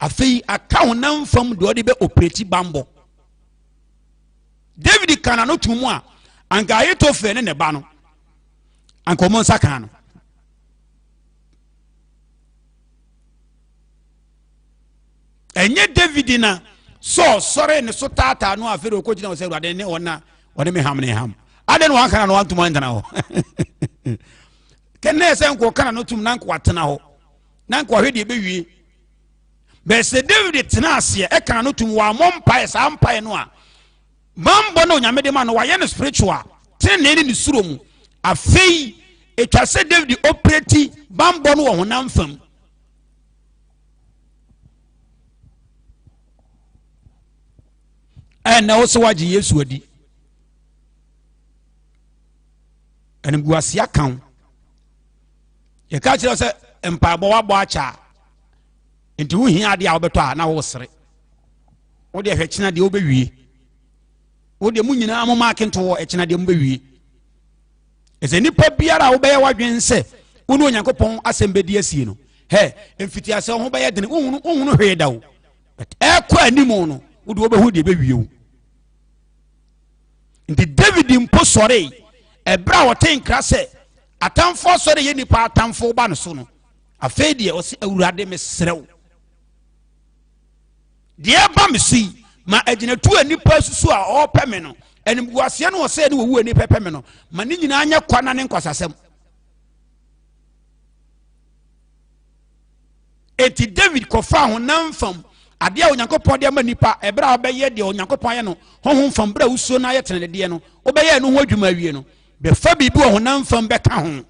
[SPEAKER 1] afei aka honam fam deɛ ɔde bɛ opereti bammɔ. David ka n'ano to mu a, anka Ahitofel ne ne ba no, anka wɔn nsa kan no. Ɛnyɛ David na Saul sɔre ne so taataa no afei de ɔkɔgyina hɔ sɛ Awurade ne wɔn na wɔne me ham ne ham. Adɛn na wanka na no wantom antena hɔ? Kɛnɛ sɛ nka ɔka na no tom na nka watena hɔ na nka wahwɛ deɛ ɛbɛwie. Bɛsɛ David tena aseɛ ɛka no tom wammɔ mpaeɛ saa mpaeɛ no a Banbɔ na Onyame de ma no, wayɛ no spiritual, tenenee ne ne suro mu. Afei, etwa sɛ David operate banbɔ no wɔ honam fam. Ɛnna wo sɛ wagye Yesu adi. Animguase aka wo. Yɛka kyerɛ sɛ mpaebɔ wabɔ akyɛ a, nti wohia adeɛ a wobɛtɔ a na wosere. Wo deɛ hwɛ kyena deɛ wobɛwie. Wo deɛ mo nyinaa mo maake nto hɔ ɛkyena deɛ mobɛwie. Ɛsɛ nipa biara a wobɛyɛ w'adwene sɛ wo ne Onyankopɔn asɛm bɛdi asie no, hɛ mfitiaseɛ wo ho bɛyɛ dene, wohunu wohunu hwee da o. But ɛkɔ anim no, wo deɛ wobɛhu deɛ ɛbɛwie wo. Nti David mpo sɔree ɛberɛ a ɔte nkra sɛ atamfoɔ asɔre yɛ nipa atamfoɔ ba no so no, afei deɛ ɔse Awurade mesrɛ wo. Deɛ ɛba me so yi, ma agyinatuo a nnipa asusu a ɔrepɛ me no, animguaseɛ ne ɔsɛe ne owu a nnipa pɛ me no, ma ne nyinaa nyɛ kwa na ne nkwasasɛm. Enti David kɔfaa honam fam adeɛ a Onyankopɔn de ama nnipa ɛberɛ a wobɛyɛ deɛ Onyankopɔn ayɛ no honhom fam berɛ a wosuo no ayɛ tenenedeɛ no, wobɛyɛ ɛno ho adwuma awie no, bɛfa biribi wɔ honam fam bɛka ho.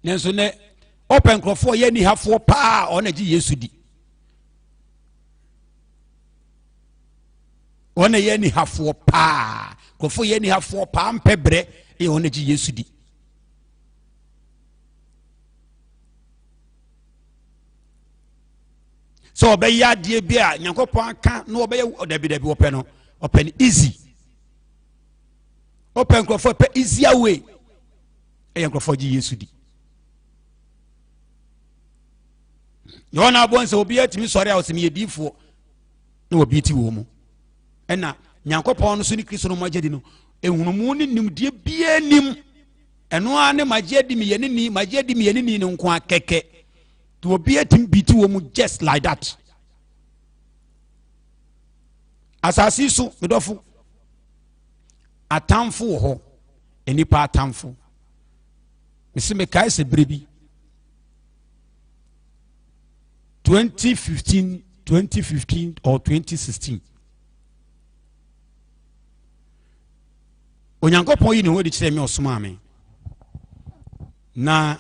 [SPEAKER 1] Nanso nɛ ɔpɛ nkurɔfoɔ yɛ anihafoɔ paa ɔna gye Yesu di. Ɔna yɛ anihafoɔ paa, nkurɔfoɔ yɛ anihafoɔ paa mpɛ brɛ yɛ ɔna gye Yesu di. Sɛ ɔbɛyɛ adeɛ bi a Nyankopɔn aka na ɔbɛyɛ dabi dabi ɔpɛ no ɔpɛ no easy. Ɔpɛ nkurɔfoɔ pɛ easier way. Ɛyɛ nkurɔfoɔ gye Yesu di. Yɛwɔ na abɔ nsɛ obiara tumi sɔre a ɔsɛ meyɛ diifoɔ na wɔbi ti wɔ mu. Ɛna Nyankopɔn no so ne Kristo no magye di no ehunumu ne nimdeɛ biara nim. Ɛno ara ne magye adi meyɛ ne ni, magye adi meyɛ ne ni no nko a kɛkɛ. Nti obiara tumi bi ti wɔ mu just like that. Asase so medɔfo atamfo wɔ hɔ, nnipa atamfo. Mesi mekae sɛ bere bi 2015 2015 or 2016 Onyankopɔn yi ne ho adi kyerɛ me ɔsomaa me na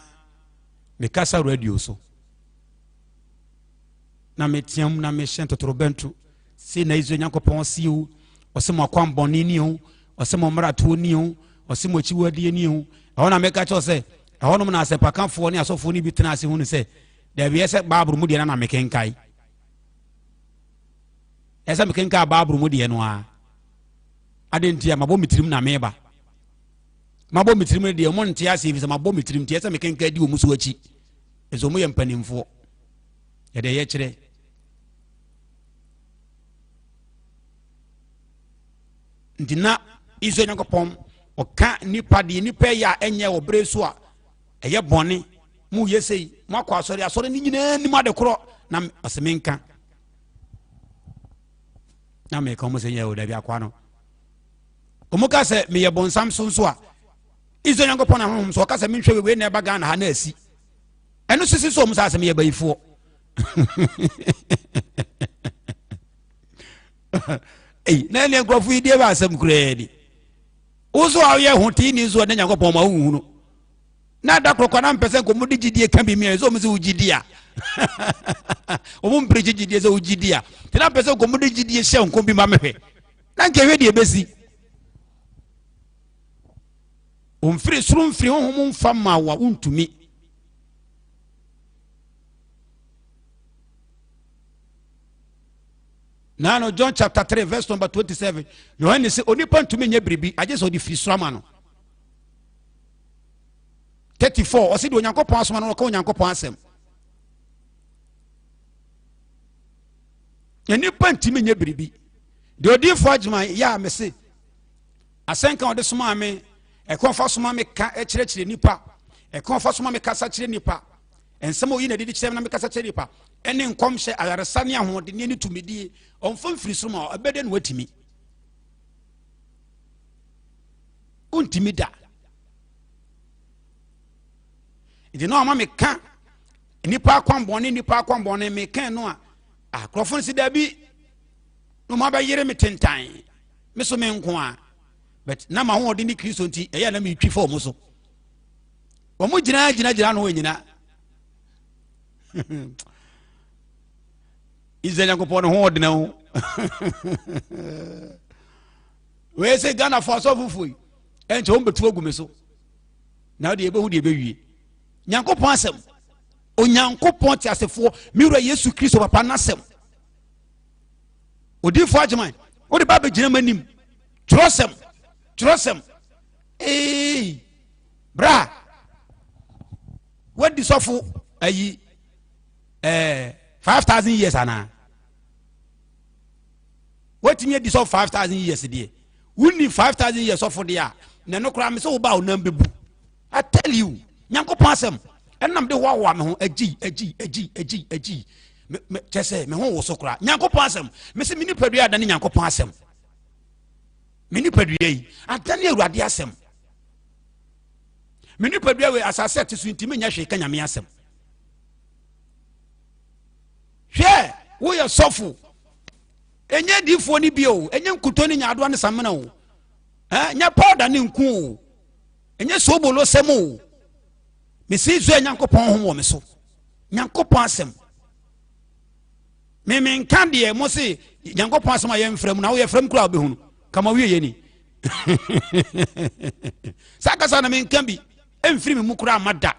[SPEAKER 1] mekasa radio so na meteam na mehyɛ ntotorobɛnto Sei na Israel Nyankopɔn se o, ɔse mo akwammɔne ni o, ɔse mo mmaratoɔ ni o, ɔse mo akyiwadeɛ ni o. Ɛhɔ na meka kyerɛ sɛ, ɛhɔnom na asɛmpakafoɔ ne asɔfoɔ no bi tena ase hunu sɛ, daabi ɛsɛ Bible mu deɛ na na mekenkae. Ɛsɛ mekenkae Bible mu deɛ no ara. Adɛn nti a mabɔ me tirim na meba. Mabɔ me tirim no deɛ wɔn nte ase efisɛ mabɔ me tirim nti ɛsɛ mekenkae di wɔn so akyi. Ɛsɛ wɔn yɛ mpanimfoɔ. Yɛde yɛ kyerɛ. Nti na Israel Nyankopɔn ɔka nipa deɛ nipa yɛ a ɛnyɛ wɔ bere so a ɛyɛ bɔne mu yɛ sei mo akɔ asɔre asɔre ne nyinaa nim ade korɔ na ɔsɛ menka na meka wɔn sɛ nyɛ o dabi akoa no wɔn ka sɛ meyɛ bɔnsam so nso a Israel Nyankopɔn na honhom so ɔka sɛ menhwɛ wei na ɛba Ghana ha na asi ɛno sisi so wɔn sɛ asɛ meyɛ bayifoɔ Ei, na ɛneɛ nkurɔfo yi deɛ bɛ asɛm koraa ni. Wo so a woyɛ hoteeni nso ɛne Nyankopɔn ma wonhunu. Na da korokɔ na mpɛ sɛ nkɔmmɔ de gyidie ka bi mmiɛ sɛ ɔmo sɛ wo gyidi a. Ɔmo mpere gye gyidie sɛ wo gyidi a. Nti na mpɛ sɛ nkɔmmɔ de gyidie hyɛ nko bi ma mehwɛ. Na nka ɛhwɛ deɛ ɛbɛsi. Ɔmfiri soro mfiri honhom mfa ma wa wontumi. Naano John chapter 3 verse number 27 Yohane sɛ onipa ntumi nyɛ biribi agye sɛ ɔde firi soro ama no. 34 ɔse deɛ Onyankopɔn asoma no ɔka Onyankopɔn asɛm. Nnipa ntumi nyɛ biribi. Deɛ odiyifoɔ agyema yɛ a mese asɛnka ɔde somaa me ɛkwan ɔfa soma me ka kyerɛkyerɛ nipa ɛkwan ɔfa soma me kasa kyerɛ nipa nsɛm a oyi na didi kyerɛ me na mekasa kyerɛ nipa ɛne nkɔmhyɛ ayaresa ne ahoɔdenneɛ ne tumidie ɔmfa mfiri soro ma ɛbɛdɛ na watumi wontumi da nti na ɔma meka nipa akwammɔne nipa akwammɔne meka no a akorɔfo no si dabi na ɔma bɛyere me tentan me so me nko a but na ma ahoɔden ne kristo nti ɛyɛ na metwi fa ɔmo so ɔmo gyina gyina gyina no nyina Israel nyankopɔn ne ho ɔdena ho wei sɛ ghanafoɔ asɔfofoɔ yi ɛnkyɛ wɔn bɛtu agu me so na wode yɛbɛhu deɛ ɛbɛwie nyankopɔn asɛm onyankopɔn te asefoɔ me wura yesu kristo papa n'asɛm odiifoɔ agyeman wode ba bɛgyina m'anim twerɛsɛm twerɛsɛm ee bra wadi sɔfo ayi ɛɛ 5000 years anaa watumi adi sɔfo 5000 years deɛ wonni 5000 years sɔfo deɛ a na ɛno koraa me sɛ woba a wonam bɛbu I tell you nyankopɔn asɛm ɛnam de hoahoa me ho agyi agyi agyi agyi agyi kyɛ sɛ me ho wo so koraa nyankopɔn asɛm me sɛ me nipadua adane nyankopɔn asɛm me nipadua yi adane awurade asɛm me nipadua wei asase a ɛte so nti menyɛ hwee ka nyame asɛm hwɛ woyɛ sɔfo ɛnyɛ difoɔ no bi o ɛnyɛ nkuto ne nyaadoa ne samena o ɛnyɛ powder ne nku o ɛnyɛ soobolo sɛm o mesi Israel nyankopɔn ho wɔ me so nyankopɔn asɛm memenka deɛ mo se nyankopɔn asɛm a yɛmfrɛ mu na woyɛ frɛ mu koraa wobɛhunu kama wie yɛ ni saa kasa na menka bi ɛmfiri me mu koraa ma da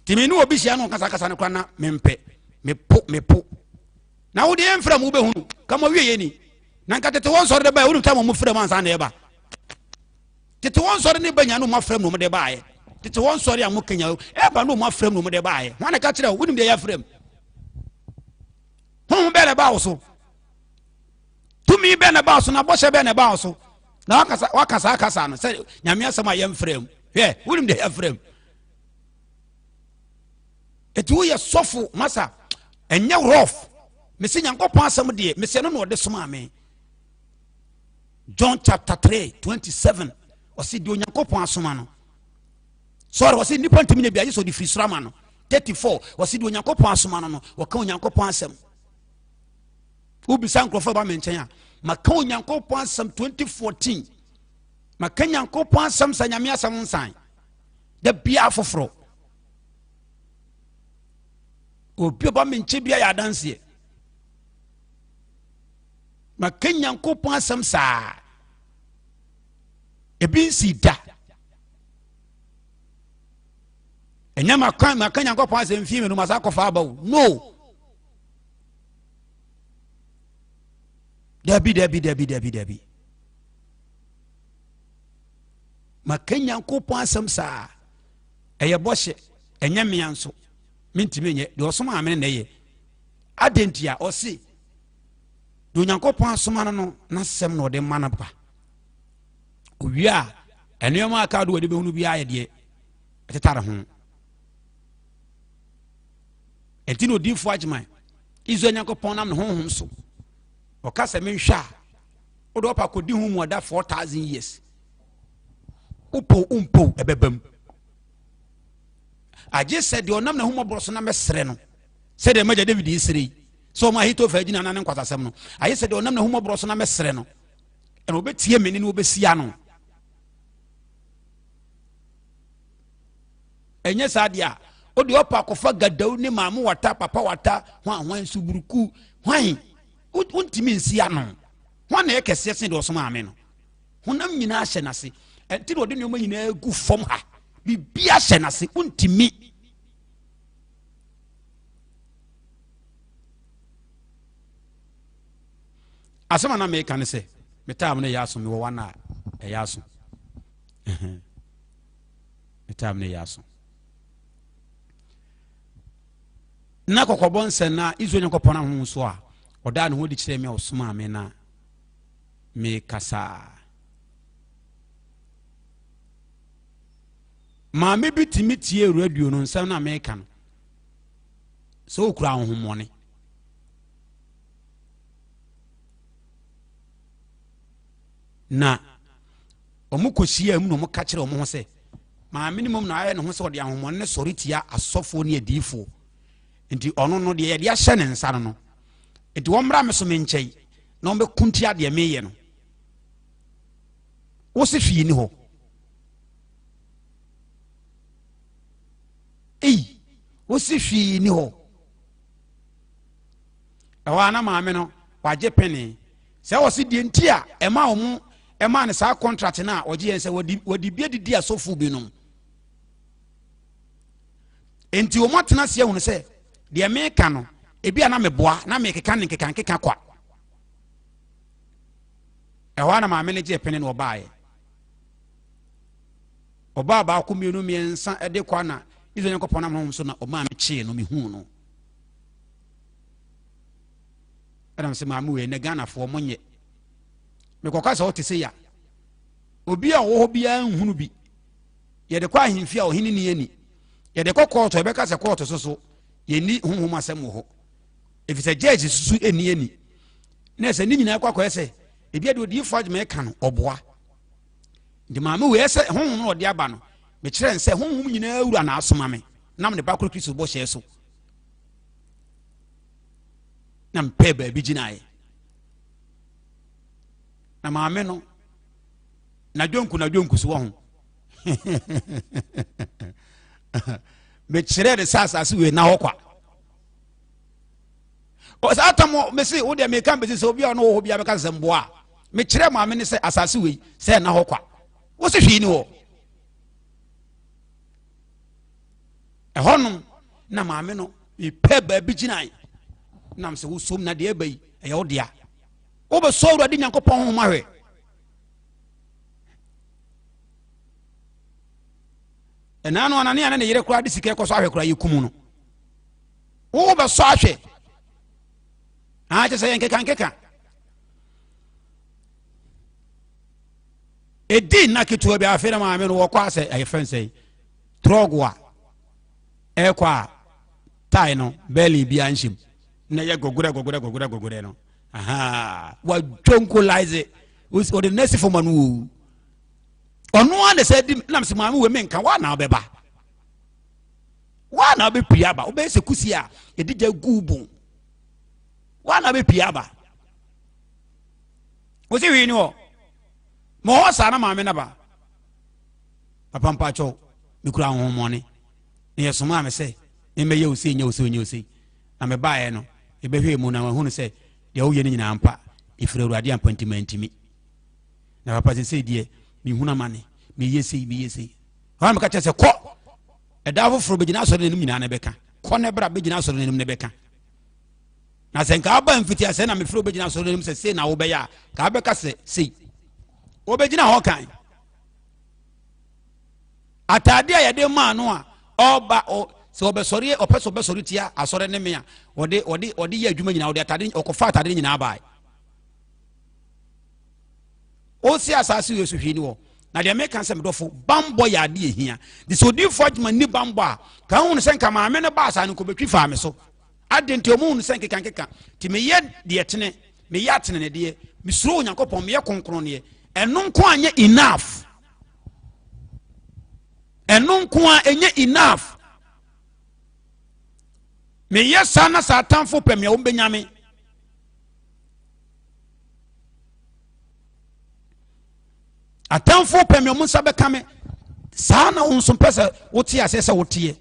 [SPEAKER 1] nti me ne obi hyia no ɔkasa kasa no koraa na mempɛ mepo mepo na wode yɛmfrɛ mu wobɛhunu kama wie yɛ ni na nka tete wɔn sɔre de ba wonim tam ɔmo frɛ mu ansa na ɛba tete wɔn sɔre ne ba nya no ɔmo afrɛ mu na ɔmo de baayɛ tete wɔn sɔre a mo kanya ɛba no ɔmo afrɛ mu na ɔmo de baayɛ wɔn na ka kyerɛ wonim deɛ yɛafrɛ mu honhom bɛɛ na ɛbaa wo so tumi bɛɛ na ɛbaa wo so na bɔhyɛ bɛɛ na ɛbaa wo so na wakasa wakasa akasa no sɛ nyame asɛm a yɛmfrɛ mu hwɛ wonim deɛ yɛafrɛ mu ɛti woyɛ sɔfo masa ɛnyɛ rough mese nyankopɔn asɛm deɛ mesɛ no na ɔde somaa me John chapter 3 27 ɔse deɛ onyankopɔn asoma no sɔre ɔse nnipa ntumi nyɛ bi agye sɛ ɔde firi soro ama no 34 ɔse deɛ onyankopɔn asoma no no wɔka onyankopɔn asɛm wobisa nkurɔfoɔ ba me nkyɛn a maka onyankopɔn asɛm 2014 maka nyankopɔn asɛm sɛ nyame asɛm nsan da biara foforɔ obi ɔba me nkyɛn bia yɛ adanseɛ maka nyankopɔn asɛm saa ebi nsi da ɛnyɛ maka maka nyankopɔn asɛm fie mi no masa akɔfa aba o no dabi dabi dabi dabi dabi maka nyankopɔn asɛm saa ɛyɛ bɔhyɛ ɛnyɛ mmea nso mentumi nyɛ deɛ ɔsom amene na ɛyɛ adɛn nti a ɔse deɛ onyankopɔn asoma no no n'asɛm na ɔde ma no ba owie a nneɛma aka do wɔde bɛhunu biara yɛ deɛ ɛtetare ho ɛnti na odiifoɔ agyeman israel nyankopɔn nam ne honhom so ɔka sɛ menhwɛ a wode ɔpa kɔdi ho mu ɔda 4000 years wopɔ wompɔ ɛbɛba mu agye sɛ deɛ ɔnam n'ahummɔborɔ so na mɛsrɛ no sɛdeɛ magya david srɛ yi sɛ ɔma ahitofel gyina na ne nkwasasɛm no ayɛ sɛ deɛ ɔnam n'ahummɔborɔ so na mɛsrɛ no ɛna ɔbɛtie me ne ne ɔbɛsi ano ɛnyɛ saa deɛ a wode ɔpa akɔfa gadaw ne maame wata papa wata hwan hwan suburuku hwan wontumi nsi ano hwan na ɛyɛ kɛseɛ sen deɛ ɔsoma ame no honam nyinaa hyɛ n'ase. Ɛnti na ɔde nneɛma nyinaa gu fam ha. Biribi ahyɛ n'ase, wontumi. Asɛm a na meka ne sɛ, me time no yɛ aso, mewɔ one a ɛyɛ aso. Me time no yɛ aso. Na kɔkɔbɔ nsɛn na Israel Nyankopɔn ahonhom so a ɔdaa ne ho adi kyerɛɛ me a ɔsomaa me na mekasa. Maame bi tumi tie radio no nsɛm na meka no sɛ okura ahohommɔne. Na wɔn kɔhyiaa mu na wɔn ka kyerɛ wɔn ho sɛ maame no mmom na ayɛ ne ho sɛ ɔde ahohommɔne no sɔre tia asɔfoɔ ne adiyifoɔ nti ɔno no deɛ yɛde ahyɛ ne nsa no no nti wɔmmra me so me nkyɛn na wɔbɛko ntia deɛ meyɛ no. Wo se hwee ni hɔ. Ei, wo se hwee ni hɔ. Ɛhɔ a na maame no wagye pene sɛ wɔse deɛ nti a ɛma wɔn ɛma no saa contract no a wɔgye yɛn sɛ wɔde wɔde bi adidi asɔfo binom. Nti wɔn atena ase ahunu sɛ deɛ meka no ebi a na meboa na mekeka ne nkeka nkeka kwa. Ɛhɔ a na maame no gye pene na ɔbaeɛ. Ɔbaa baako mmienu mmiɛnsa ɛde kɔ na Israel Nyankopɔn nam honhom so na ɔmaa me kyee no mehuu no. Ɛna sɛ maame wei ɛnɛ Ghanafoɔ mo nyɛ. Mekɔka sɛ ɔte sɛ ya. Obi a ɔwɔ hɔ biara nhunu bi. Yɛde kɔ ahemfie a ɔhene ni ani. Yɛde kɔ kɔɔto ɛbɛka sɛ kɔɔto so so yɛnni honhom asɛm wɔ hɔ. Efisɛ gyɛɛgye susu ɛnni ani. Na ɛsɛ ne nyinaa kɔ akɔyɛ sɛ ebi a deɛ odiyifoɔ adwuma ɛka no ɔboa. Nti maame wei ɛsɛ honhom na ɔde aba no mekyerɛ n sɛ honhom nyinaa wura na asoma me nam ne ba koro Kristo bɔhyɛ so na mpɛɛ baabi gyinaeɛ na maame no na dwonku na dwonku so wɔ ho mekyerɛ ne sɛ asase wei na hɔ kwa. Saa tam mese wo deɛ meka mbɛsi sɛ obi a ɔno wɔ hɔ biara bɛka sɛ mboa a mekyerɛ maame ne sɛ asase wei sɛ ɛna hɔ kwa. Wo se hwee ni hɔ. Ɛhɔnom na maame no mepɛ baabi gyinae nam sɛ wosom na deɛ ɛba yi ɛyɛ wo dea. Wobɛsɔ Awurade Nyankopɔn honhom ahwɛ. Ɛnaa no Anania ne ne yere koraa de sika ɛkɔ so ahwɛ koraa yɛkum no. Wobɛsɔ ahwɛ. Ah, kyɛ sɛ yɛ nkeka nkeka. Ɛdi nna ketewa bi afei na maame no wɔkɔ asɛ ɛyɛ fɛn sɛ trɔgo a ɛkɔ a tae no bɛɛli bi anhyɛm na yɛ gɔgorɛ gɔgorɛ gɔgorɛ gɔgorɛ no aha wadwonkolize ɔde nɛsi fam ano o ɔno ara na sɛ di nam sɛ maame wei menka wa na ɔbɛba wa na ɔbɛpie aba wobɛyɛ sɛ kusi a yɛde gya gu bon wa na ɔbɛpie aba wosi hwee ni hɔ ma ɔhɔ saa na maame naba papa mpakyɛw mekura ahohommɔne na yɛsomaa me sɛ memmɛyɛ wo sei nyɛ wo sei nyɛ wo sei na mebaeɛ no mebɛhwɛɛ mu na mahunu sɛ deɛ woyɛ no nyinaa mpa ɛfiri awurade ampa nti mantimi. Na papa sesei deɛ mehunu amane, meyɛ sei, meyɛ sei. Hɔ a meka kyerɛ sɛ kɔ ɛda foforɔ bɛgyina asɔre n'anim nyinaa na ɛbɛka. Kɔ ne bra bɛgyina asɔre n'anim na ɛbɛka. Na sɛ nka aba mfiti asɛ na mefrɛ wobɛgyina asɔre n'anim sɛ sei na wobɛyɛ a, ka wobɛka sɛ sei. Wobɛgyina hɔ kan. Ataade a yɛde maa no a ɔba ɔ sɛ ɔbɛsɔre ɔpɛ sɛ ɔbɛsɔre tia asɔre ne me a ɔde ɔde ɔde yɛ adwuma nyinaa ɔde ataade ɔkɔfa ataade nyinaa bae. Ɔsi asase wei so hwee ni hɔ. Na deɛ meka sɛ medɔfo, bambɔ yɛ ade ehia. De sɛ odiifoɔ adwuma nni bambɔ a, ka hunu sɛ nka maame no baa saa no nkɔbɛtwi faa me so. Ade nti ɔmo hunu sɛ nkeka nkeka. Nti meyɛ deɛ tene, meyɛ atenenedeɛ, mesuro Onyankopɔn, meyɛ kronkronneɛ. Ɛno nko a nyɛ enough. Ɛno nko a ɛnyɛ enough. Meyɛ saa na saa atamfo pɛ me a wɔbɛnya me. Atamfo pɛ me, ɔmo nsa bɛka me. Saa na wo nso mpɛ sɛ wote aseɛ sɛ woteɛ.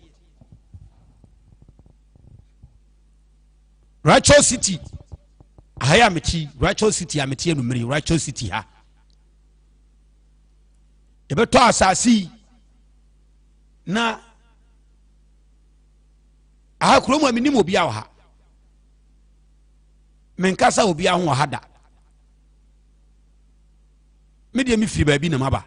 [SPEAKER 1] Rachel City aha yɛ a mete, Rachel City a mete anumere, Rachel City ha. Yɛbɛtɔ asase yi na aha kurom a menim obi a wɔ ha. Menkasa obi ho wɔ ha da. Me deɛ mefiri baabi na maba.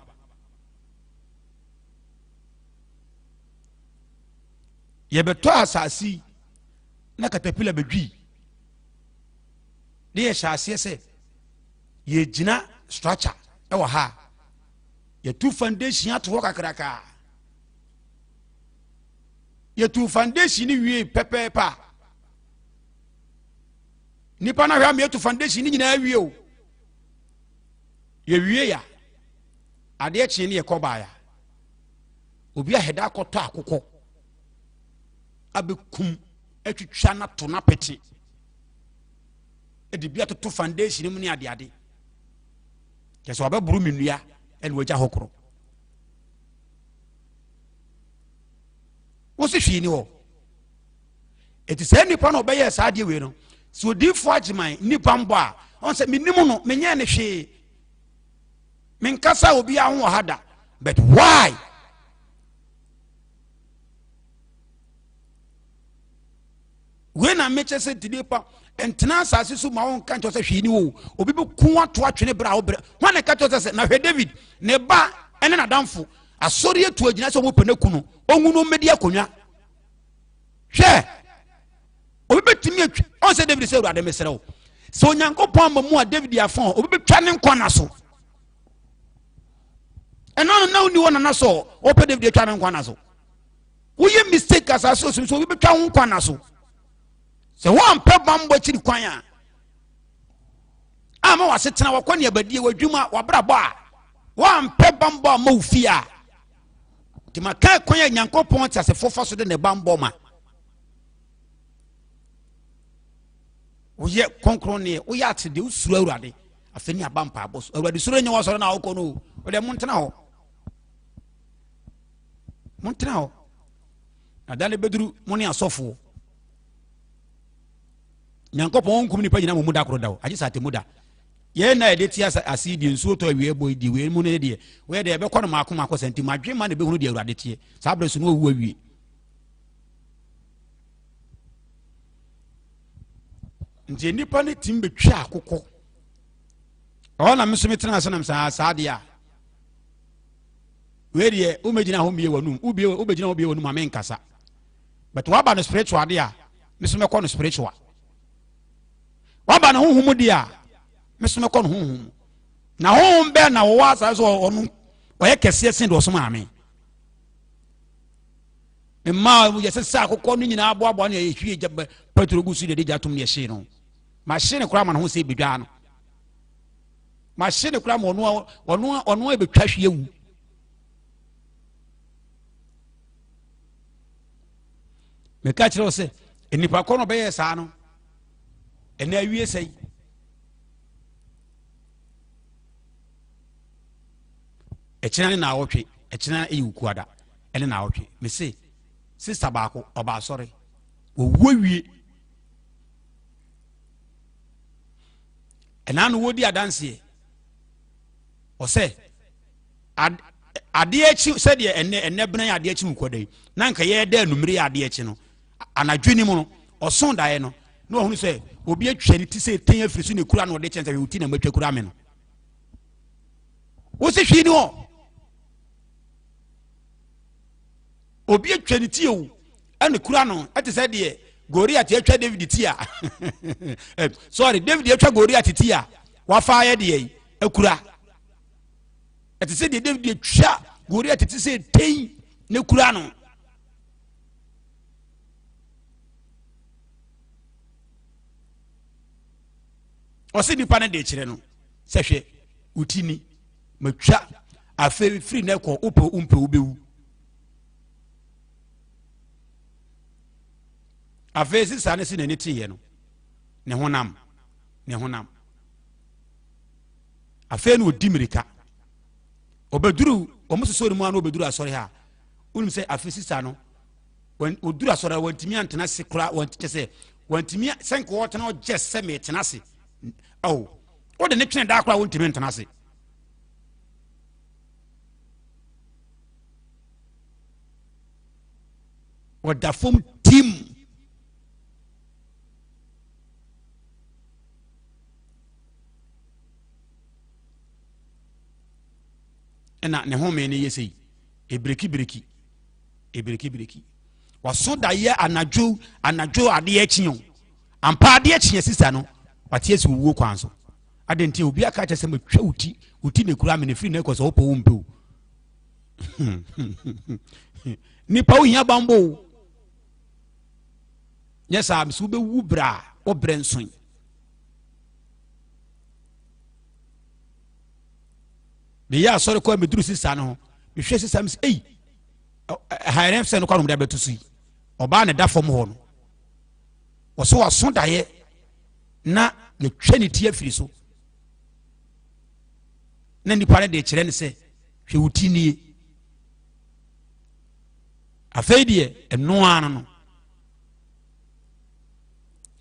[SPEAKER 1] Yɛbɛtɔ asase yi na katapila bɛdwii ne yɛhyɛ aseɛ sɛ yɛgyina structure ɛwɔ ha yɛtu foundation ato hɔ kakrakaa yɛtu foundation no wie pɛpɛɛpɛ a nipa no ahwɛ ama yɛtu foundation no nyinaa wie o yɛwie ya adeɛ kyee ne yɛkɔ baeɛ obi ahɛda akɔtɔ akokɔ abɛkum atwitwa no ato no apete de bi atoto foundation mu ne adeade kyɛ sɛ ɔbɛboro me nnua ɛna wagya hɔ korɔ wo se hwee ni hɔ ɛti saa nnipa no ɔbɛyɛ saa adeɛ wei no sɛ odiifoɔ agyeman nnipa mbɔ a ɔn sɛ menim no menyɛ ne hwee menkasa obiara ho wɔ ha da but why Wei na mekyɛ sɛ tumi pa ntena asase so ma wɔnka nkyɛw sɛ hwee ni wo obi bɛku ato atwene berɛ a wobrɛ hwan na ɛka kyɛw sɛ sɛ na hwɛ David ne ba ne n'adamfo asɔre atu agyina sɛ wɔpɛ no aku no ɔnwu no mmɛdi akonnwa hwɛ obi bɛtumi atwa ɔn sɛ David sɛ awurade mesrɛ wo sɛ Onyankopɔn ama mu a David afa obi bɛtwa ne nkwa na so ɛno no na wonni hɔ nana sɛ ɔpɛ David atwa ne nkwa na so Woyɛ mistake asase osum so obi bɛtwa wo nkwa na so. Sɛ woampɛ bammɔ akyiri kwan a ama w'asetena wakɔ ne abadie w'adwuma w'abrabɔ a woampɛ bammɔ ama wo fie a nti maka kwan a Nyankopɔn teasefo fa so de ne bammɔ ma woyɛ kronkronneɛ woyɛ atedeɛ wosuro awurade afei ne aba mpaabɔ so awurade suro nyɛ wɔsɔre na wokɔ no o wode montena hɔ montena hɔ na da no bɛduru mo ne asɔfoɔ nyankopɔn nkum nipa nyina mo mu da koro da o agye sɛ atemu da yɛn na yɛde te ase deɛ nsuo tɔ awie bɔ deɛ wei mu no deɛ wɔyɛ deɛ ɛbɛkɔ no maako maako sɛ nti madwe ma na ɛbɛhunu deɛ awurade teɛ saa berɛ so no wawu awie nti nnipa no tim bɛtwa akokɔ ɛhɔ na me nso metena ase nam saa saa deɛ a Wei deɛ womɛgyina hɔ mmie w'anum wobie wobɛgyina hɔ bie w'anum a menkasa but waba no spiritual deɛ a me so mɛkɔ no spiritual waba no honhom mu deɛ a me so mɛkɔ no honhom mu na honhom bɛɛ na wɔwɔ asase so ɔno ɔyɛ kɛseɛ sen deɛ ɔsom ame mmaa yɛsɛ sɛ akokɔ no nyinaa aboaboa no yɛhwie gya petro gu so deɛ de gya tom deɛ hyee no mahye no koraa ma no ho sɛ bɛdwaa no mahye ne koraa ma ɔno ɔno ɔno ebetwa hwi awu meka kyerɛ wo sɛ nnipa kɔ no ɔbɛyɛ saa no ɛnɛ awie sɛ yi ɛkyena ne naawɔtwe ɛkyena ɛyɛ okuada ɛne naawɔtwe mese sista baako ɔba asɔre wɔwu awie Ɛna no wɔdi adanseɛ ɔsɛ adeɛ akyi sɛdeɛ ɛnɛ ɛnɛ bena yɛ adeɛ akyi wokɔ yi na nka yɛda anumere yɛ adeɛ akyi no anadwo ni mu no ɔso daeɛ no na ɔhunu sɛ obi atwa ne ti sɛ ɛtɛn afiri so na ekura na ɔde kyɛn sɛ hwɛ ti na matwa kura me no wosi hwii ni hɔ Obi atwa ne ti o, ɛna kura no ɛte sɛ deɛ Goliath atwa David ti a eh, sorry David atwa Goliath ti a wafa ayɛ deɛ yi akura ɛte sɛ deɛ David atwa Goliath ti sɛ tɛn ne kura no. Ɔsɛ nipa no de kyerɛ no sɛ hwɛ wo ti ni matwa afei firi nɛ kɔ wopɛ wompɛ wobɛwu afei sisa ne se n'ani teeɛ no ne honam ne honam afei na ɔdi mmirika ɔbɛduru wɔn soso ne mu ano ɔbɛduru asɔre ha wonim sɛ afei sisa no ɔduru asɔre ha wɔntumi antena ase koraa wɔn kyɛ sɛ wɔntumi sɛ nka ɔtena ɔgyɛ sɛ mɛtena ase ɔwɔ wode ne twene daa koraa wɔntumi ntena ase. Ɔda fam tim. Ɛna ne home no yɛ sei, ebirikibiriki, ebirikibiriki. Waso da yɛ anadwo anadwo adeɛ akyi o. Ampa adeɛ kyeɛ sista no, wate asi owuo kwan so. Adɛn nti obi aka kyerɛ sɛ matwa wo ti, wo ti na ekura me na efiri na ɛkɔ sɛ wopɛ wo mpɛ o. Nipa wohia bambɔ o. Nyɛ saa mesɛ wobɛwu berɛ a wobrɛ nsoe. Meyɛ asɔre kɔ a meduru sista no ho, mehwɛ sista me sɛ ei, ɛha yɛn sɛ no kɔ anom de abɛto so yi. Ɔbaa na ɛda fam hɔ no. Wɔso waso daeɛ na yɛtwa ne ti afiri so na nipa no de kyerɛ no sɛ hwɛ wo ti nie. Afei deɛ ɛno ara no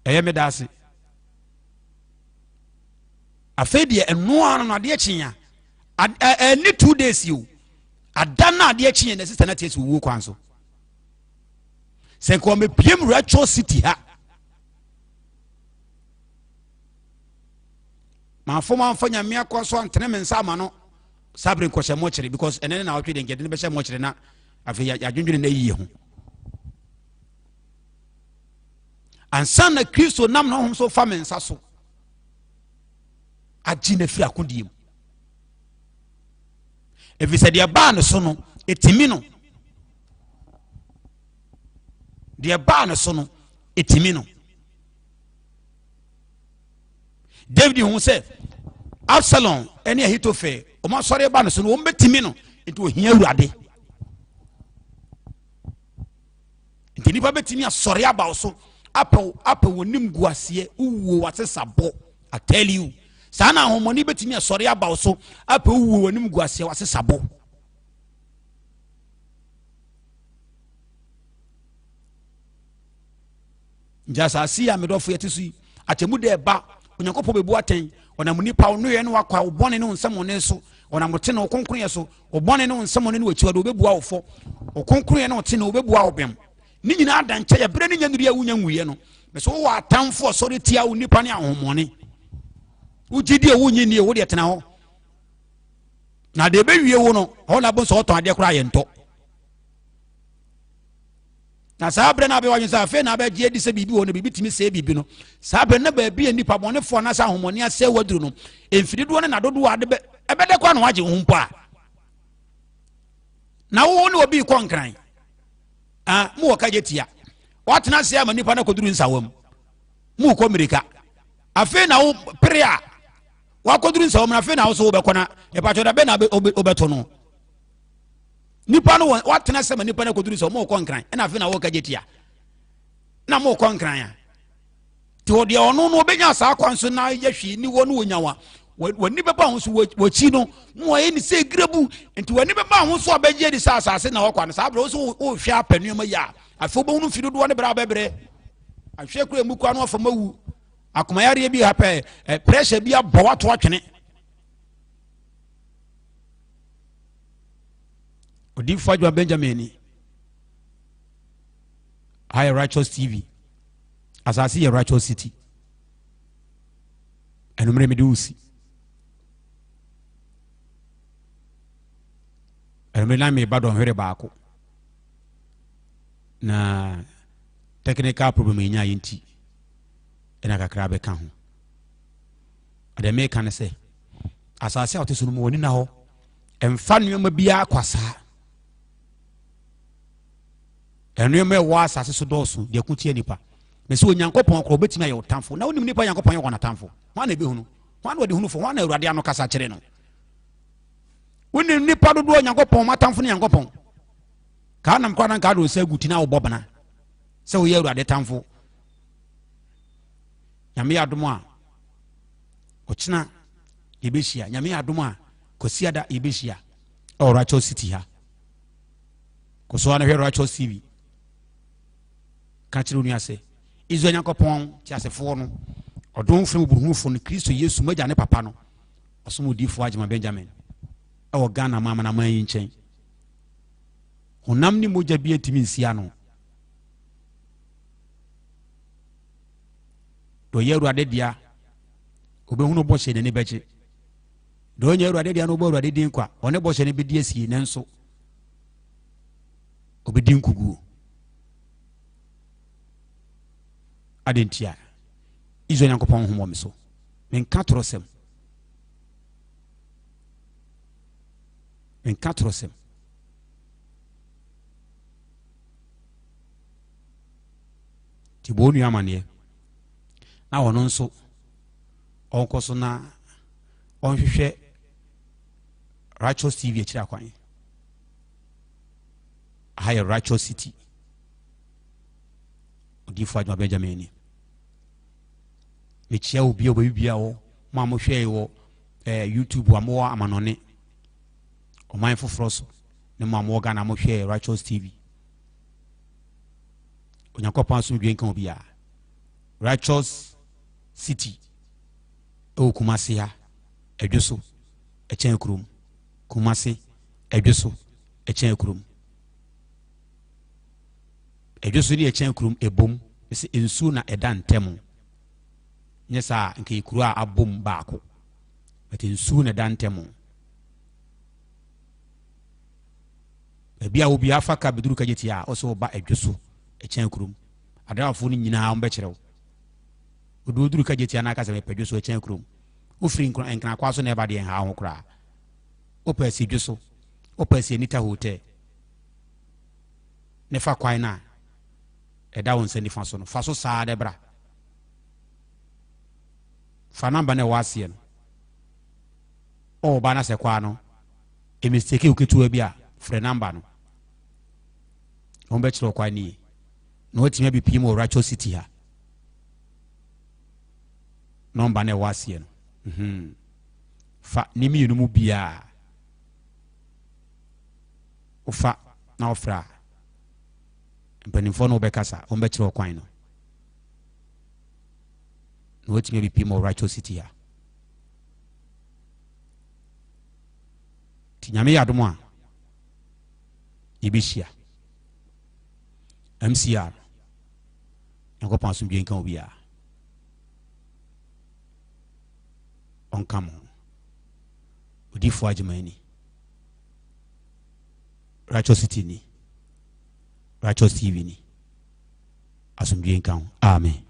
[SPEAKER 1] ɛyɛ me da ase. Afei deɛ ɛno ara no adeɛ kye a ɛne 2 days yi o, ada no adeɛ kye yɛ na sista no ate asi owuo kwan so. Sɛ nka ɔmɛpiem Rachel City ha maafo mamfa Nyame akɔ so antene me nsa ama no saa bere nkɔhyɛ mɔkyere, because ɛnɛ ne na ɔtwe de nkɛde no bɛhyɛ mɔkyere na afei yɛadwendwene no ayie ho ansa na Kristo nam ne honhom so fa me nsa so agye no afiri akodie mu, ɛfiri sɛ deɛ baa no so no ɛtumi no, deɛ baa no so no ɛtumi no. David hu sɛ Absalom ne Ahitofel wɔn asɔre ba no so no wɔn bɛtumi no, nti ohia Awurade. Nti nipa bɛtumi asɔre aba wo so apɛ apɛ wɔn nim gu aseɛ wuo wasesa bɔ. I tell you, saa na ahomɔne bɛtumi asɔre aba wo so apɛ wuo wɔn nim gu aseɛ wasesa bɔ. Nti asase yi a medɔfo yɛte so yi, atemmu dɛ ɛba. Onyankopɔn bɛbu atɛn. Ɔnam nipa ɔnoyɛ ne wakwa wo bɔne ne wo nsɛmɔne so, ɔnam wo tene wo kronkronyɛ so. Wo bɔne ne wo nsɛmɔne ne w'akyiwade wɔbɛbua wo fɔ. Wo kronkronyɛ ne wo tene wɔbɛbua wo bem. Ne nyinaa da nkyɛ yɛ berɛ ne nya nnuru a wonya nwuiɛ no. Mɛ sɛ wowɔ atamfo ɔsɔre tia wo, nipa ne ahomɔne, wogye die wonye nie, wo deɛ tena hɔ na deɛ ɛbɛwie wo no hɔ na bo sɛ ɔtɔn adeɛ koraa yɛ ntɔ. Na saa berɛ no abɛyɛ wadwene sɛ afei na abɛgye adi sɛ biribi wɔ no, biribi tumi sɛe biribi no. Saa berɛ no baabi a nnipa bɔnefoɔ anaasɛ ahomɔne asɛe waduru no, mfiri dodoɔ ne nadodoɔ ade bɛ ɛbɛdɛ kɔ na wagye wo ho mpo a na wo ne obi kɔ nkran ah, mo wɔ kagye tia watena ase ama nipa no akɔduru nsawa mu, mo kɔ mmirika afei na wo pere a wakɔduru nsawa mu na afei na wo so wobɛkɔ na ɛpatwɔ da bɛ na wobɛto no nipa no watena sɛ ma nipa no akɔduru sɛ ɔmo kɔ nkran ɛna afei na wɔka gye tia na mo kɔ nkran a nti ɔdeɛ ɔno no ɔbɛnya saa kwan so na yɛ hwee ni wɔ no wɔnya wa w'ani bɛba ho so wɔkyi no na wɔayɛ ne sɛ grabu nti w'ani bɛba ho so a bɛgye adi sɛ asase na wɔkɔ no. Saa berɛ wo so wohwɛ apɛ nneɛma yi a afei wobɛhunu mfi dodoɔ ne berɛ a bɛbrɛ ahwɛ kura mu kura no afam awu akomayareɛ bi ha pɛ pressure bi abɔ wato atwene. Odiifo Adwoa Benjamin ni ha yɛ Righteous TV, asase yɛ Righteous City. Ɛnumere mede wo si ɛnumere na meba dɔnhwere baako na technical problem yɛnya yɛ nti ɛna kakra bɛka ho. Ɛdeɛ meka ne sɛ asase a wɔte so no mu wɔn na hɔ mfa nneɛma biara kwa saa. Nneɛma ɛwɔ asase so dɔɔso deɛ ko tia nipa na sɛ Onyankopɔn korɔ obɛtumi ayɛ wo tamfo na wonim nipa Nyankopɔn yɛ wɔn atamfo. Hwan na ɛbɛhunu? Hwan na ɔde hunu fo? Hwan na Awurade ano kasa kyerɛ no? Wonim nipa dodoɔ Nyankopɔn matamfo ne Nyankopɔn kaa nam koraa na nkaa de wo sɛ agu ti na wobɔ bena sɛ woyɛ Awurade tamfo. Nyame yɛ adom a ɔkyena yɛbɛhyia. Nyame yɛ adom a Kwasiada yɛbɛhyia ɛwɔ Rachel City ha. Kɔ so ara na hwɛ Rachel TV. Ka kyerɛ onua sɛ Israel Nyankopɔn teasefoɔ no, ɔdomfo ne mmɔborɔhunufo no, Kristo Yesu, m'agya ne papa no, ɔsom odiyifoɔ Agyemang Benjamin ɛwɔ Ghana ma amanaman yi nkyɛn. Honam ne mogya bi ntumi nsi ano. Deɛ ɔyɛ Awurade dea, ɔbɛhunu bɔhyɛ n'ani bɛgye. Deɛ ɔnyɛ Awurade dea no ɔbɔ Awurade din kwa, ɔne bɔhyɛ no bɛdi asie nanso ɔbɛdi nkuguo. Adɛn ntia? Israel Nyankopɔn honhom wɔ me so. Menka torɔsɛm. Menka torɔsɛm. Nti bɔ onua amaneɛ na ɔno nso ɔnkɔ so na ɔnhwehwɛ Righteous TV akyiri akwan. Aha yɛ Righteous City. Odiifo Adwuma Benjamin ni. Mekyia obi a ɔbɛbi bia wɔ mo a mohwɛe wɔ eh, YouTube a mowɔ amanɔne ɔman foforɔ so ne mo a mowɔ Ghana mohwɛɛ Righteous TV. Onyankopɔn asomdwe nka obiara. Righteous City ɛwɔ Kumasi ha, ɛdwo so, ɛkyɛn kurom. Kumasi, ɛdwo so, ɛkyɛn kurom. Ɛdwo so ne ɛkyɛn kurom ɛbom, ɛsɛ nsuo na ɛda ntɛm. Nyɛ saa nka yɛ kuro a abom baako. But nsuo na ɛda ntɛm. Baabi a obiara fa ka bɛduru kagye a ɔsɛ ɔba ɛdwo so ɛkyɛn kurom. Adrawafoɔ no nyinaa wɔbɛkyerɛ wo. Wode woduru kagye tia na aka sɛ mepɛ dwo so ɛkyɛn kurom. Wofiri nkranakwa so na ɛba deɛ nha ho koraa. Wopɛ asi dwo so, wopɛ asi Anita Hotel ne fa kwan no a ɛda wo nsa nifa so no, fa so saa de bra. Fa namba no ɛwɔ aseɛ no. Ɔwɔ ba na sɛ kwaa no, mistake wo ketewa bi a, frɛ namba no. Wɔn bɛkyerɛ ɔkwan no yie. Na watumi abɛpie mu wɔ Rachel City ha. Nɔmba no ɛwɔ aseɛ no. Mhm. Fa ne mmienu mu biara. Wofa na wofrɛ a, mpanimfoɔ no wobɛkasa, wɔn bɛkyerɛ ɔkwan no. Na watumi abɛpie mu wɔ Rachel City ha. Nti Nyame yɛ adom a, yɛbɛhyia. MCR, Nyankopɔn asomdwe nka obiara. Ɔnka mo. Odifoɔ Agyemani. Righteous City ni. Righteous TV ni. Asomdwe nka ho. Amen.